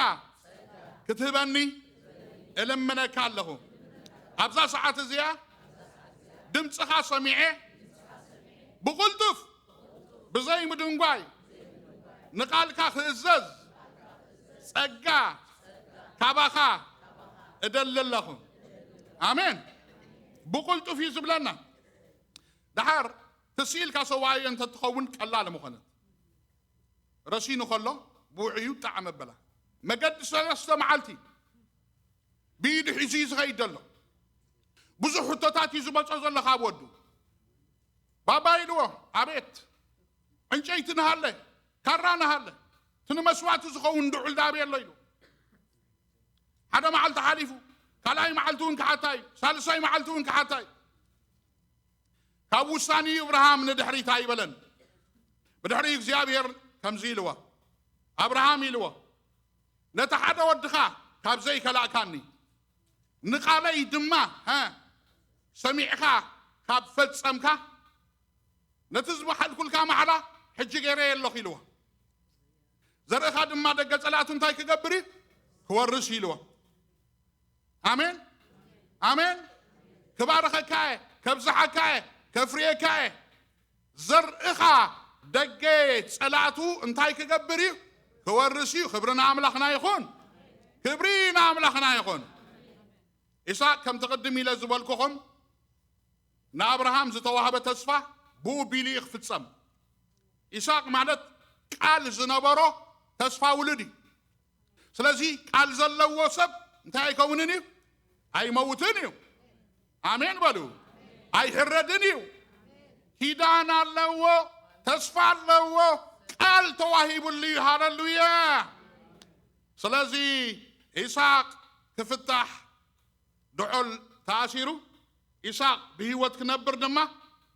ክትህበኒ እልምነካ ኣለኹ። ኣብዛ ሰዓት እዚኣ ድምፅኻ ሰሚዐ ብቕልጡፍ ብዘይ ምድንጓይ ንቓልካ ክእዘዝ ጸጋ ካባኻ እደሊ ኣለኹ። ኣሜን። ብቕልጡፍ እዩ ዝብለና። ደሓር ተስኢልካ ሰዋዩ እንተትኸውን ቀላል ምኾነት። ረሲኑ ከሎ ብውዕዩ ጣዕመ በላ። መገዲ ሰለስተ መዓልቲ ብኢዱ ሒዙ እዩ ዝኸይድ ዘሎ። ብዙሕ ሕቶታት እዩ ዝመጾ ዘሎ ካብ ወዱ። ባባ ኢልዎ፣ ኣቤት፣ ዕንጨይቲ ንሃለ፣ ካራ ንሃለ፣ እቲ ንመስዋእቲ ዝኸውን ድዑል ዳቤ ኣሎ ኢሉ። ሓደ መዓልቲ ሓሊፉ፣ ካልኣይ መዓልቲ እውን ክሓታ እዩ፣ ሳልሳይ መዓልቲ እውን ክሓታ እዩ። ካብ ውሳኔኡ እብርሃም ንድሕሪት ኣይበለን። ብድሕሪ እግዚኣብሔር ከምዚ ኢልዎ፣ ኣብርሃም ኢልዎ፣ ነቲ ሓደ ወድኻ ካብ ዘይከላእካኒ፣ ንቓለይ ድማ፣ ሀ፣ ሰሚዕኻ ካብ ፈጸምካ፣ ነቲ ዝበሓልኩልካ ማዕላ ሕጂ ገይረዮ ኣለኹ ኢልዎ። ዘርእኻ ድማ ደገ ጸላእቱ እንታይ ክገብር እዩ? ክወርስ እዩ ኢልዎ። ኣሜን፣ ኣሜን። ክባርኸካ እየ፣ ከብዝሓካ እየ፣ ከፍርየካ እየ። ዘርእኻ ደገ ጸላእቱ እንታይ ክገብር እዩ? ክወርስ እዩ። ክብሪ ንኣምላኽና ይኹን፣ ክብሪ ንኣምላኽና ይኹን። ኢሳቅ፣ ከምቲ ቅድም ኢለ ዝበልኩኹም፣ ንኣብርሃም ዝተዋህበ ተስፋ ብኡ ቢሉ እዩ ክፍጸም። ኢሳቅ ማለት ቃል ዝነበሮ ተስፋ ውሉድ እዩ። ስለዚ ቃል ዘለዎ ሰብ እንታይ ኣይከውንን እዩ? ኣይመውትን እዩ። ኣሜን በሉ። ኣይሕረድን እዩ። ኪዳን ኣለዎ፣ ተስፋ ኣለዎ፣ ቃል ተዋሂቡሉ እዩ። ሃለሉያ። ስለዚ ኢሳቅ ክፍታሕ ድዑል ተኣሲሩ፣ ኢሳቅ ብህይወት ክነብር ድማ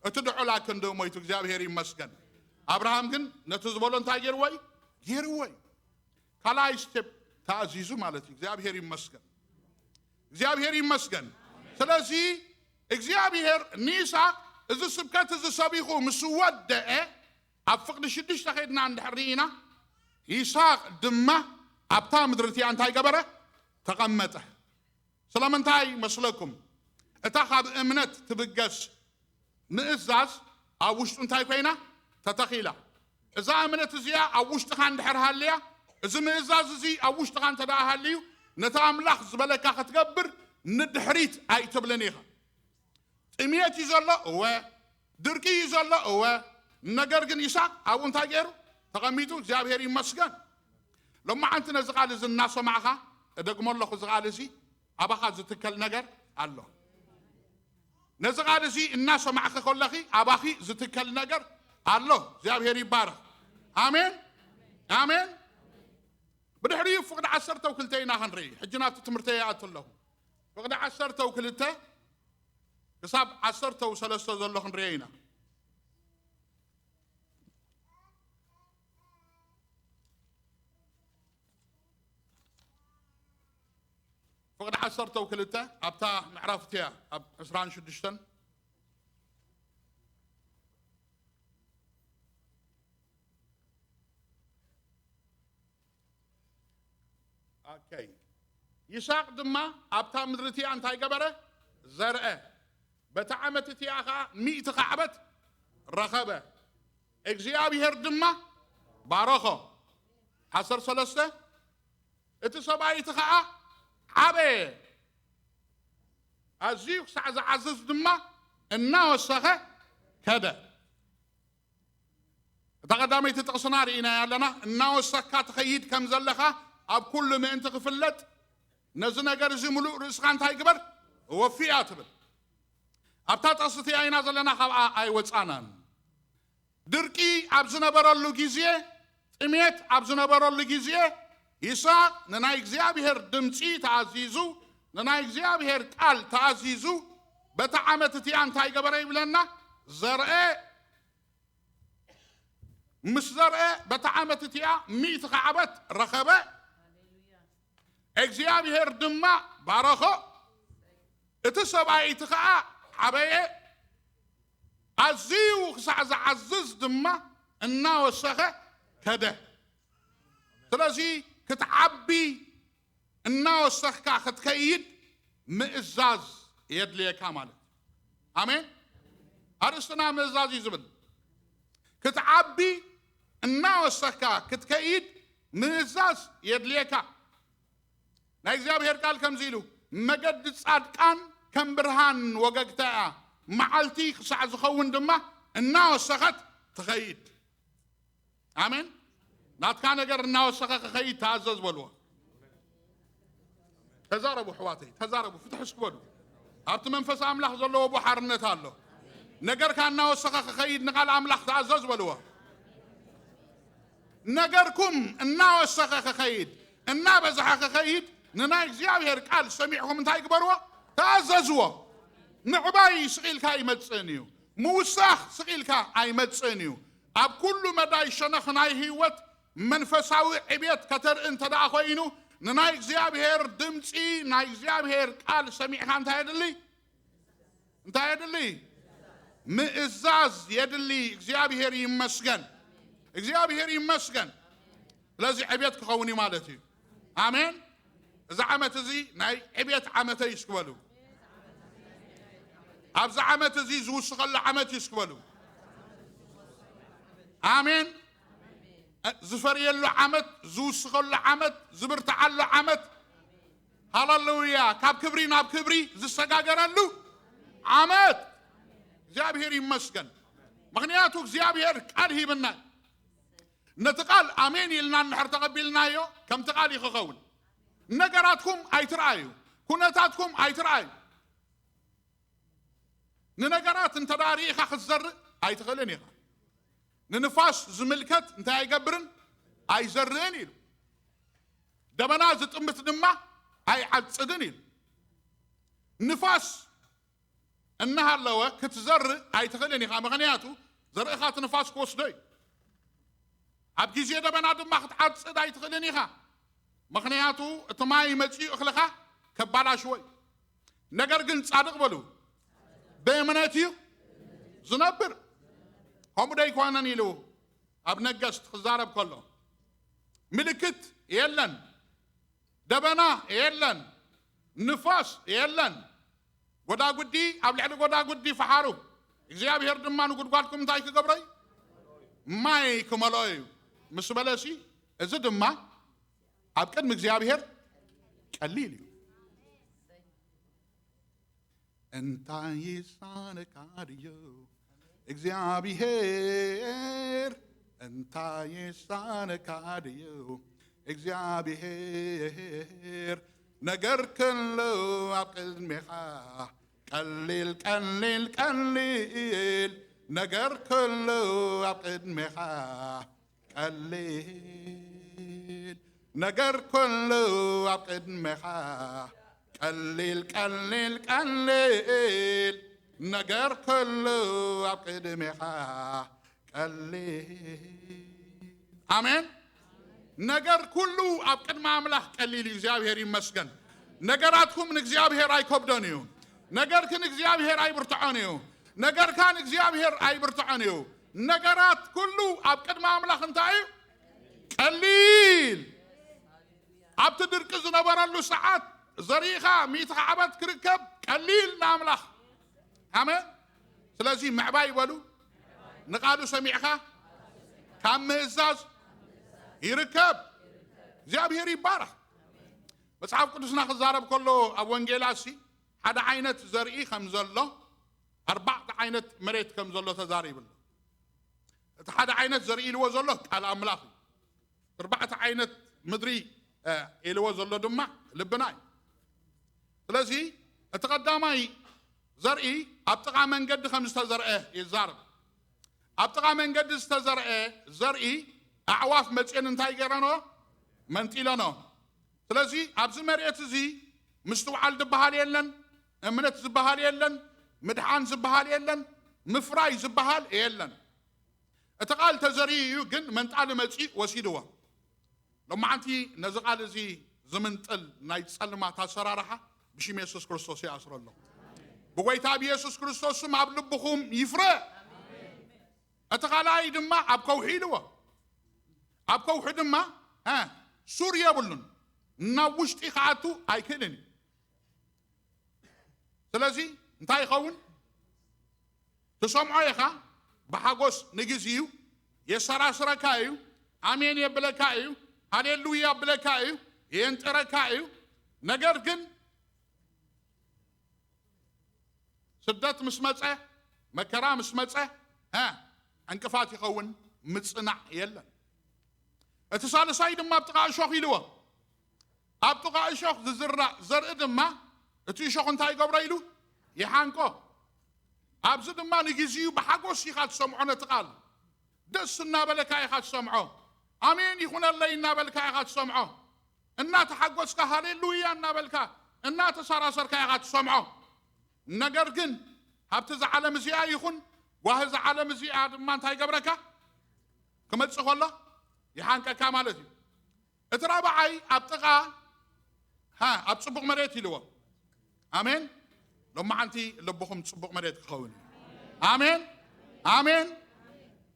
እቲ ድዑል ኣክንድኡ ሞይቱ። እግዚኣብሔር ይመስገን። ኣብርሃም ግን ነቲ ዝበሎ እንታይ ገይርዎ እዩ? ገይርዎ እዩ። ካልኣይ ስቴፕ ተኣዚዙ ማለት እዩ። እግዚኣብሔር ይመስገን። እግዚኣብሔር ይመስገን። ስለዚ እግዚኣብሔር ንይስሐቅ እዚ ስብከት እዚ ሰቢኹ ምስ ወደአ፣ ኣብ ፍቕዲ ሽዱሽተ ኸይድና እንድሕር ርኢና፣ ይስሐቅ ድማ ኣብታ ምድሪ እቲኣ እንታይ ገበረ? ተቐመጠ። ስለምንታይ መስለኩም? እታ ካብ እምነት ትብገስ ምእዛዝ ኣብ ውሽጡ እንታይ ኮይና? ተተኺላ። እዛ እምነት እዚኣ ኣብ ውሽጥኻ እንድሕር ሃልያ፣ እዚ ምእዛዝ እዚ ኣብ ውሽጥኻ እንተ ደኣ ሃልዩ፣ ነቲ ኣምላኽ ዝበለካ ክትገብር ንድሕሪት ኣይትብልን ኢኻ። ጥምየት እዩ ዘሎ፣ እወ። ድርቂ እዩ ዘሎ፣ እወ። ነገር ግን ይስሐቅ ኣብኡ እንታይ ገይሩ? ተቐሚጡ፣ እግዚኣብሔር ይመስገን። ሎማዓንቲ ነዚ ቃል እዚ እናሰማዕኻ፣ እደግሞ ኣለኹ፣ እዚ ቃል እዚ ኣባኻ ዝትከል ነገር ኣሎ። ነዚ ቃል እዚ እናሰማዕኺ ከለኺ፣ ኣባኺ ዝትከል ነገር ኣሎ። እግዚኣብሔር ይባረኽ። ኣሜን፣ ኣሜን። ብድሕሪኡ ፍቕዲ ዓሰርተ ክልተ ኢና ክንርኢ። ሕጂ ናብቲ ትምህርተይ ይኣቱ ኣለኹ። ፍቕዲ ዓሰርተ ክልተ ክሳብ ዓሰርተ ሰለስተ ዘሎ ክንርኢ ኢና። ፍቕዲ ዓሰርተ ክልተ ኣብታ ምዕራፍ እቲኣ ኣብ ዕስራን ሽዱሽተን። ኦኬ። ይስሐቅ ድማ ኣብታ ምድሪ እቲኣ እንታይ ገበረ? ዘርአ። በቲ ዓመት እቲኣ ኸዓ ሚእቲ ካዕበት ረኸበ። እግዚኣብሔር ድማ ባረኾ። ዓሰርተ ሰለስተ፣ እቲ ሰብኣይ እቲ ኸዓ ዓበየ። ኣዝዩ ክሳዕ ዝዓዝዝ ድማ እናወሰኸ ከደ። እታ ቀዳመይቲ ጥቕስና ርኢናያ ኣለና። እናወሰኽካ ትኸይድ ከም ዘለኻ ኣብ ኩሉ ምእንቲ ክፍለጥ፣ ነዚ ነገር እዚ ምሉእ ርእስኻ እንታይ ግበር? ወፍያ ትብል። ኣብታ ጥቕሲ እቲኣ ኢና ዘለና፣ ካብኣ ኣይወጻናን። ድርቂ ኣብ ዝነበረሉ ግዜ ጥሜት ኣብ ዝነበረሉ ግዜ ይስሐቅ ንናይ እግዚኣብሔር ድምፂ ተኣዚዙ፣ ንናይ እግዚኣብሔር ቃል ተኣዚዙ፣ በታ ዓመት እቲኣ እንታይ ገበረ ይብለና? ዘርአ። ምስ ዘርአ በታ ዓመት እቲኣ ሚእቲ ካዕበት ረኸበ። እግዚኣብሔር ድማ ባረኾ። እቲ ሰብኣይ እቲ ኸዓ ዓበየ። ኣዝዩ ክሳዕ ዝዓዝዝ ድማ እናወሰኸ ከደ። ስለዚ ክትዓቢ እናወሰኽካ ክትከይድ ምእዛዝ የድልየካ ማለት እዩ። ኣሜን። ኣርእስትና ምእዛዝ እዩ ዝብል። ክትዓቢ እናወሰኽካ ክትከይድ ምእዛዝ የድልየካ። ናይ እግዚኣብሔር ቃል ከምዚ ኢሉ፣ መገዲ ጻድቃን ከም ብርሃን ወገግታ እያ፣ መዓልቲ ክሳዕ ዝኸውን ድማ እናወሰኸት ትኸይድ። ኣሜን። ናትካ ነገር እናወሰኸ ክኸይድ ተኣዘዝ በልዎ። ተዛረቡ ኣሕዋተይ፣ ተዛረቡ፣ ፍትሕ እስኪ በሉ። ኣብቲ መንፈስ ኣምላኽ ዘለዎ ቦ ሓርነት ኣሎ። ነገርካ እናወሰኸ ክኸይድ ንቓል ኣምላኽ ተኣዘዝ በልዎ። ነገርኩም እናወሰኸ ክኸይድ፣ እናበዝሐ ክኸይድ፣ ንናይ እግዚኣብሔር ቃል ሰሚዕኹም እንታይ ግበርዎ? ተኣዘዝዎ። ምዕባይ ስቕ ኢልካ ኣይመጽእን እዩ። ምውሳኽ ስቕ ኢልካ ኣይመጽእን እዩ። ኣብ ኩሉ መዳይ ሸነኽ ናይ ህይወት መንፈሳዊ ዕብየት ከተርኢ እንተ ደኣ ኾይኑ፣ ንናይ እግዚኣብሔር ድምፂ፣ ናይ እግዚኣብሔር ቃል ሰሚዕካ እንታይ የድሊ? እንታይ የድሊ? ምእዛዝ የድሊ። እግዚኣብሔር ይመስገን። እግዚኣብሔር ይመስገን። ስለዚ ዕብየት ክኸውን እዩ ማለት እዩ። ኣሜን። እዚ ዓመት እዚ ናይ ዕብየት ዓመተይ እስኪ በሉ። ኣብዚ ዓመት እዚ ዝውስኸሉ ዓመት እዩ እስኪ በሉ። ኣሜን። ዝፈርየሉ ዓመት፣ ዝውስኸሉ ዓመት፣ ዝብርትዓሉ ዓመት፣ ሃሌሉያ፣ ካብ ክብሪ ናብ ክብሪ ዝሰጋገረሉ ዓመት። እግዚኣብሔር ይመስገን። ምኽንያቱ እግዚኣብሔር ቃል ሂብና። ነቲ ቃል ኣሜን ኢልና እንድሕር ተቐቢልናዮ፣ ከምቲ ቃል እዩ ክኸውን። ነገራትኩም ኣይትርኣዩ፣ ኩነታትኩም ኣይትርኣዩ። ንነገራት እንተ ደኣ ርኢኻ ክትዘርእ ኣይትኽእልን ኢኻ። ንንፋስ ዝምልከት እንታይ ኣይገብርን? ኣይዘርእን ኢሉ። ደበና ዝጥምት ድማ ኣይዓጽድን ኢሉ። ንፋስ እናሃለወ ክትዘርእ ኣይትኽእልን ኢኻ። ምኽንያቱ ዘርእኻ እቲ ንፋስ ክወስዶ እዩ። ኣብ ግዜ ደበና ድማ ክትዓጽድ ኣይትኽእልን ኢኻ። ምኽንያቱ እቲ ማይ መጺኡ እኽልኻ ከባላሽዎ እዩ። ነገር ግን ጻድቕ በሉ ብእምነት እዩ ዝነብር። ከምኡ ዶ ኣይኮነን ኢሉ ኣብ ነገስት ክዛረብ ከሎ፣ ምልክት የለን፣ ደበና የለን፣ ንፋስ የለን፣ ጎዳጉዲ ኣብ ልዕሊ ጎዳጉዲ ፈሓሩ፣ እግዚኣብሔር ድማ ንጉድጓድኩም እንታይ ክገብሮ እዩ? ማይ ክመልኦ እዩ ምስ በለሲ፣ እዚ ድማ ኣብ ቅድሚ እግዚኣብሔር ቀሊል እዩ። እንታይ ይሳነካ ድዩ እግዚኣብሔር? እንታይ ይሳነካ ድዩ እግዚኣብሔር? ነገር ኩሉ ኣብ ቅድሜኻ ቀሊል፣ ቀሊል፣ ቀሊል። ነገር ኩሉ ኣብ ቅድሜኻ ቀሊል። ነገር ኩሉ ኣብ ቅድሜኻ ቀሊል፣ ቀሊል፣ ቀሊል። ነገር ኩሉ ኣብ ቅድሜኻ ቀሊል። ኣሜን። ነገር ኩሉ ኣብ ቅድሚ ኣምላኽ ቀሊል እዩ። እግዚኣብሔር ይመስገን። ነገራትኩም ንእግዚኣብሔር ኣይከብዶን እዩ። ነገርክን እግዚኣብሔር ኣይብርትዖን እዩ። ነገርካ ንእግዚኣብሔር ኣይብርትዖን እዩ። ነገራት ኩሉ ኣብ ቅድሚ ኣምላኽ እንታይ እዩ? ቀሊል። ኣብቲ ድርቂ ዝነበረሉ ሰዓት ዘሪእኻ ሚእቲ ዓመት ክርከብ ቀሊል ንኣምላኽ። ኣሜን። ስለዚ ምዕባይ ይበሉ። ንቃሉ ሰሚዕኻ ካብ ምእዛዝ ይርከብ። እግዚኣብሔር ይባረኽ። መጽሓፍ ቅዱስና ክዛረብ ከሎ ኣብ ወንጌላሲ ሓደ ዓይነት ዘርኢ ከም ዘሎ፣ ኣርባዕተ ዓይነት መሬት ከም ዘሎ ተዛሪቡ ኣሎ። እቲ ሓደ ዓይነት ዘርኢ ኢልዎ ዘሎ ቃል ኣምላኽ እዩ። ኣርባዕተ ዓይነት ምድሪ፣ እ፣ ኢልዎ ዘሎ ድማ ልብና እዩ። ስለዚ እቲ ቀዳማይ ዘርኢ ኣብ ጥቓ መንገዲ ከም ዝተዘርአ ይዛረብ። ኣብ ጥቓ መንገዲ ዝተዘርአ ዘርኢ ኣዕዋፍ መፅየን እንታይ ገይረኖ? መንጢለኖ። ስለዚ ኣብዚ መሬት እዚ ምስትውዓል ዝበሃል የለን፣ እምነት ዝበሃል የለን፣ ምድሓን ዝበሃል የለን፣ ምፍራይ ዝበሃል የለን። እቲ ቃል ተዘሪኡ እዩ፣ ግን መንጣሊ መፂኡ ወሲድዎ። ሎማዓንቲ ነዚ ቃል እዚ ዝምንጥል ናይ ጸልማት ኣሰራርሓ ብሽም የሱስ ክርስቶስ ይኣስሮ ኣለኹ። ብጎይታ ብየሱስ ክርስቶስ ስም ኣብ ልብኹም ይፍረ። እቲ ካልኣይ ድማ ኣብ ከውሒ ኢልዎ። ኣብ ከውሒ ድማ፣ እ፣ ሱር የብሉን። ናብ ውሽጢ ክኣቱ ኣይክእልን እዩ። ስለዚ እንታይ ይኸውን? ትሰምዖ ኢኻ፣ ብሓጎስ ንግዜኡ የሰራስረካ እዩ፣ ኣሜን የብለካ እዩ፣ ሃሌሉያ የብለካ እዩ፣ የንጥረካ እዩ። ነገር ግን ስደት ምስ መጸ፣ መከራ ምስ መጸ፣ እ፣ ዕንቅፋት ይኸውን፣ ምጽናዕ የለን። እቲ ሳልሳይ ድማ ኣብ ጥቓ እሾኽ ኢልዎ። ኣብ ጥቓ እሾኽ ዝዝራእ ዘርኢ ድማ እቲ እሾኽ እንታይ ይገብሮ ኢሉ? ይሓንቆ። ኣብዚ ድማ ንግዜኡ ብሓጎስ ኢኻ ትሰምዖ ነቲ ቃል። ደስ እናበለካ ኢኻ ትሰምዖ። ኣሜን ይኹነለይ እናበልካ ኢኻ ትሰምዖ። እናተሓጎስካ ሃሌሉያ እናበልካ እናተሰራሰርካ ኢኻ ትሰምዖ። ነገር ግን ኣብቲ እዛ ዓለም እዚኣ ይኹን ጓሂ እዛ ዓለም እዚኣ ድማ እንታይ ይገብረካ? ክመጽእ ከሎ ይሓንቀካ ማለት እዩ። እቲ ራብዓይ ኣብ ጥቓ፣ ሃ፣ ኣብ ጽቡቕ መሬት ኢልዎ። ኣሜን። ሎማዓንቲ ልብኹም ጽቡቕ መሬት ክኸውን እዩ። ኣሜን። ኣሜን።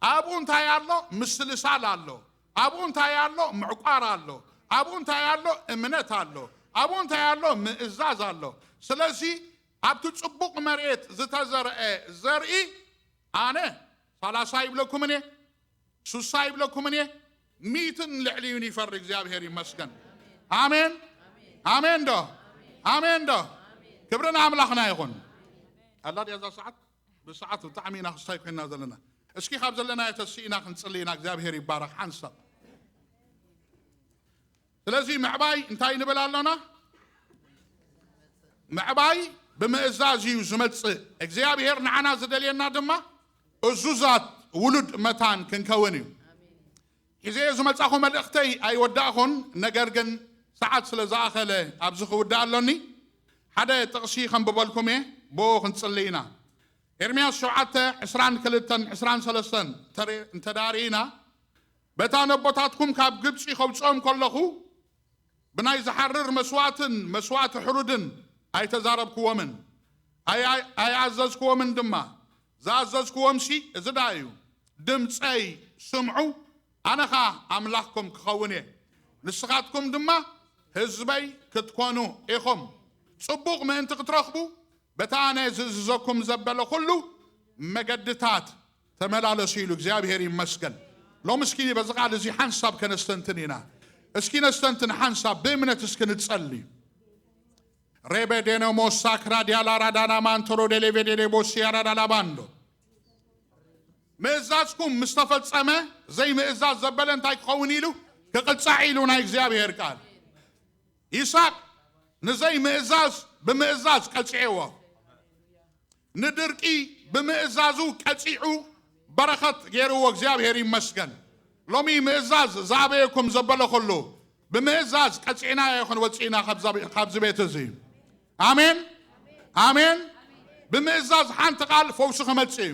ኣብኡ እንታይ ኣሎ? ምስልሳል ኣሎ። ኣብኡ እንታይ ኣሎ? ምዕቋር ኣሎ። ኣብኡ እንታይ ኣሎ? እምነት ኣሎ። ኣብኡ እንታይ ኣሎ? ምእዛዝ ኣሎ። ስለዚ ኣብቲ ጽቡቕ መሬት ዝተዘርአ ዘርኢ ኣነ ሰላሳ ይብለኩምን እየ፣ ስሳ ይብለኩምን እየ፣ ሚእትን ልዕሊ እውን ይፈሪ። እግዚኣብሔር ይመስገን። ኣሜን። ኣሜን ዶ? ኣሜን ዶ? ክብሪ ንኣምላኽና ይኹን። ኣላ ድያ እዛ ሰዓት? ብሰዓት ብጣዕሚ ኢና ክስታይ ኮይና ዘለና። እስኪ ካብ ዘለናዮ ተስኢና ክንጽሊ ኢና። እግዚኣብሔር ይባረኽ። ሓንሳብ ስለዚ ምዕባይ እንታይ ንብል ኣሎና? ምዕባይ ብምእዛዝ እዩ ዝመጽእ። እግዚኣብሔር ንዓና ዝደልየና ድማ እዙዛት ውሉድ መታን ክንከውን እዩ። ሒዘዮ ዝመጻኹ መልእኽተይ ኣይወዳእኹን፣ ነገር ግን ሰዓት ስለ ዝኣኸለ ኣብዚ ክውዳእ ኣሎኒ። ሓደ ጥቕሲ ከንብበልኩም እየ፣ ብኡ ክንጽሊ ኢና። ኤርምያስ ሸውዓተ ዕስራን ክልተን ዕስራን ሰለስተን እንተ ርኢና፣ በታ ነቦታትኩም ካብ ግብጺ ከውጽኦም ከለኹ ብናይ ዝሓርር መስዋእትን መስዋእቲ ሕሩድን ኣይተዛረብክዎምን፣ ኣይ-፣ ኣይኣዘዝክዎምን ድማ። ዝኣዘዝክዎምሲ እዚ ደኣ እዩ፣ ድምጸይ ስምዑ፣ ኣነ ኸኣ ኣምላኽኩም ክኸውን እየ፣ ንስኻትኩም ድማ ህዝበይ ክትኮኑ ኢኹም። ጽቡቕ ምእንቲ ክትረኽቡ በታ ኣነ ዝእዝዘኩም ዘበለ ኩሉ መገድታት ተመላለሱ ኢሉ። እግዚኣብሔር ይመስገን። ሎሚ እስኪ በዚ ቃል እዚ ሓንሳብ ከነስተንትን ኢና። እስኪ ነስተንትን ሓንሳብ ብእምነት እስኪ ንጸሊ። ሬቤ ዴነሞ ሳክራ ዲያላ ራዳና ማንቶሮ ዴሌቬ ዴሌቦ ሲያራ ዳላ ባንዶ። ምእዛዝኩም ምስ ተፈጸመ ዘይምእዛዝ ዘበለ እንታይ ክኸውን ኢሉ? ክቕጻዕ ኢሉ ናይ እግዚኣብሔር ቃል። ይስሐቅ ንዘይ ምእዛዝ ብምእዛዝ ቀጺዕዎ። ንድርቂ ብምእዛዙ ቀጺዑ በረኸት ገይርዎ እግዚኣብሔር ይመስገን። ሎሚ ምእዛዝ ዝኣበየኩም ዘበለ ኩሉ ብምእዛዝ ቀጺዕናዮ ክንወጽእ ኢና ካብዛ ቤ-፣ ካብዚ ቤት እዚ። ኣሜን፣ ኣሜን። ብምእዛዝ ሓንቲ ቃል ፈውሲ ክመጽእ እዩ።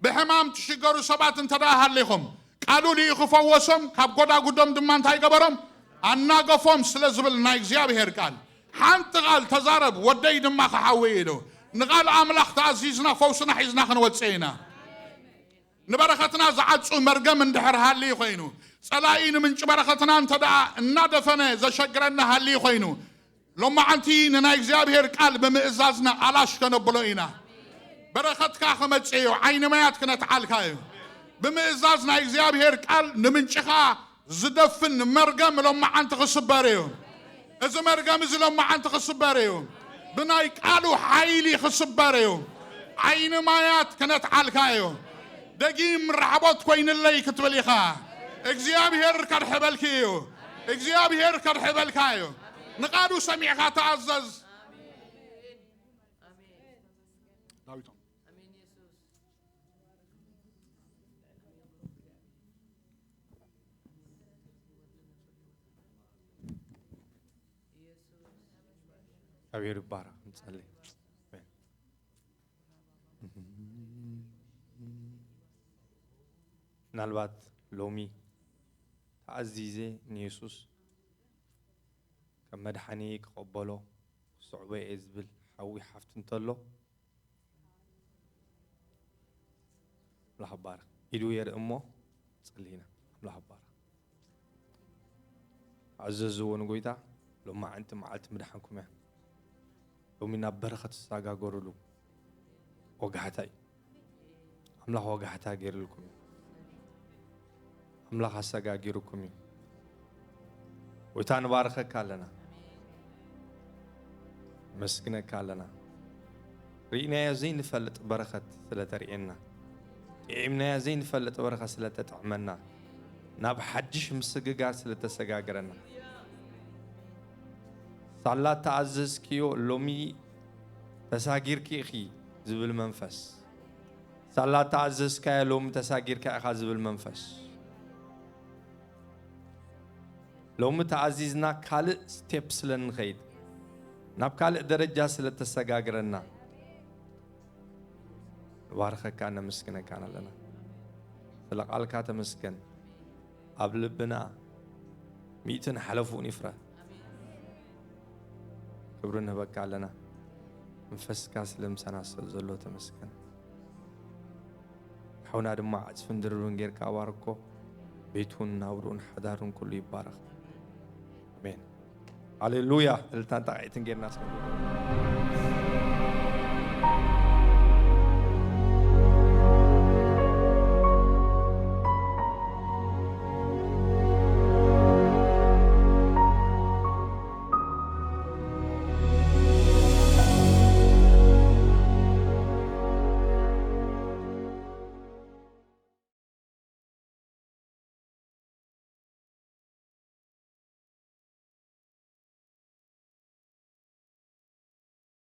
ብሕማም ትሽገሩ ሰባት እንተ ደኣ ሃሊኹም፣ ቃሉ ልኢኹ ፈወሶም፣ ካብ ጎዳጉዶም ድማ እንታይ ገበሮም? ኣናገፎም ስለ ዝብል ናይ እግዚኣብሔር ቃል። ሓንቲ ቃል ተዛረብ፣ ወደይ ድማ ክሓዊ ኢሉ። ንቃል ኣምላኽ ተኣዚዝና ፈውስና ሒዝና ክንወጽእ ኢና። ንበረኸትና ዝዓጹ መርገም እንድሕር ሃልዩ ኮይኑ፣ ጸላኢ ንምንጪ በረኸትና እንተ ደኣ እናደፈነ ዘሸግረና ሃልዩ ኮይኑ፣ ሎማዓንቲ ንናይ እግዚኣብሔር ቃል ብምእዛዝና ኣላሽ ከነብሎ ኢና። በረኸትካ ክመጽእ እዩ፣ ዓይኒ ማያት ክነትዓልካ እዩ። ብምእዛዝ ናይ እግዚኣብሔር ቃል ንምንጭኻ ዝደፍን መርገም ሎማዓንቲ ክስበር እዩ። እዚ መርገም እዚ ሎማዓንቲ ክስበር እዩ። ብናይ ቃሉ ሓይሊ ክስበር እዩ። ዓይኒ ማያት ክነትዓልካ እዩ። ደጊም ራሕቦት ኮይንለይ ክትብል ኢኻ። እግዚኣብሔር ከርሕበልኪ እዩ። እግዚኣብሔር ከርሕበልካ እዩ። ንቃሉ ሰሚዕካ ተኣዘዝ። ዳዊቶም። ኣሜን የሱስ። እግዚኣብሔር ይባረክ። ንጸሊ። ምናልባት ሎሚ ተኣዚዘ ንየሱስ ከም መድሓኒ ክቐበሎ ክስዕቦ እየ ዝብል ሓዊ ሓፍቲ እንተሎ፣ ኣምላኽ ይባረክ። ኢዱ የርኢ እሞ ጸሊና። ኣምላኽ ይባረክ። ኣዘዝዎ ንጎይታ። ሎማዓንቲ መዓልቲ ምድሓንኩም እያ። ሎሚ ናብ በረኸት ትሰጋገሩሉ ወጋሕታ እዩ። ኣምላኽ ወጋሕታ ገይርልኩም እዩ። ኣምላኽ ኣሰጋጊሩኩም እዩ። ጎይታ ንባርኸካ ኣለና። መስግነካ ኣለና። ርኢናዮ ዘይንፈልጥ በረኸት ስለ ተርእየና፣ ጥዒምናዮ ዘይንፈልጥ በረኸት ስለ ተጥዕመና፣ ናብ ሓድሽ ምስግጋር ስለ ተሰጋግረና፣ ሳላ ተኣዘዝክዮ ሎሚ ተሳጊርኪ ኢኺ ዝብል መንፈስ፣ ሳላ ተኣዘዝካዮ ሎሚ ተሳጊርካ ኢኻ ዝብል መንፈስ፣ ሎሚ ተኣዚዝና ካልእ ስቴፕ ስለ ንኸይድ፣ ናብ ካልእ ደረጃ ስለ ተሰጋግረና፣ ንባርኸካን ነመስግነካን ኣለና። ስለ ቃልካ ተመስገን። ኣብ ልብና ሚእትን ሓለፉን ይፍረ። ክብሪ ንህበካ ኣለና። መንፈስካ ስለ ምሳና ስለ ዘሎ ተመስገን። ሓውና ድማ ዓጽፍን ድርብን ጌርካ ባርኮ። ቤቱን ናብሩን ሓዳሩን ኩሉ ይባረኽ። ኣሜን። ሃሌሉያ። እልልታን ጣቕዒትን ጌርና ስለ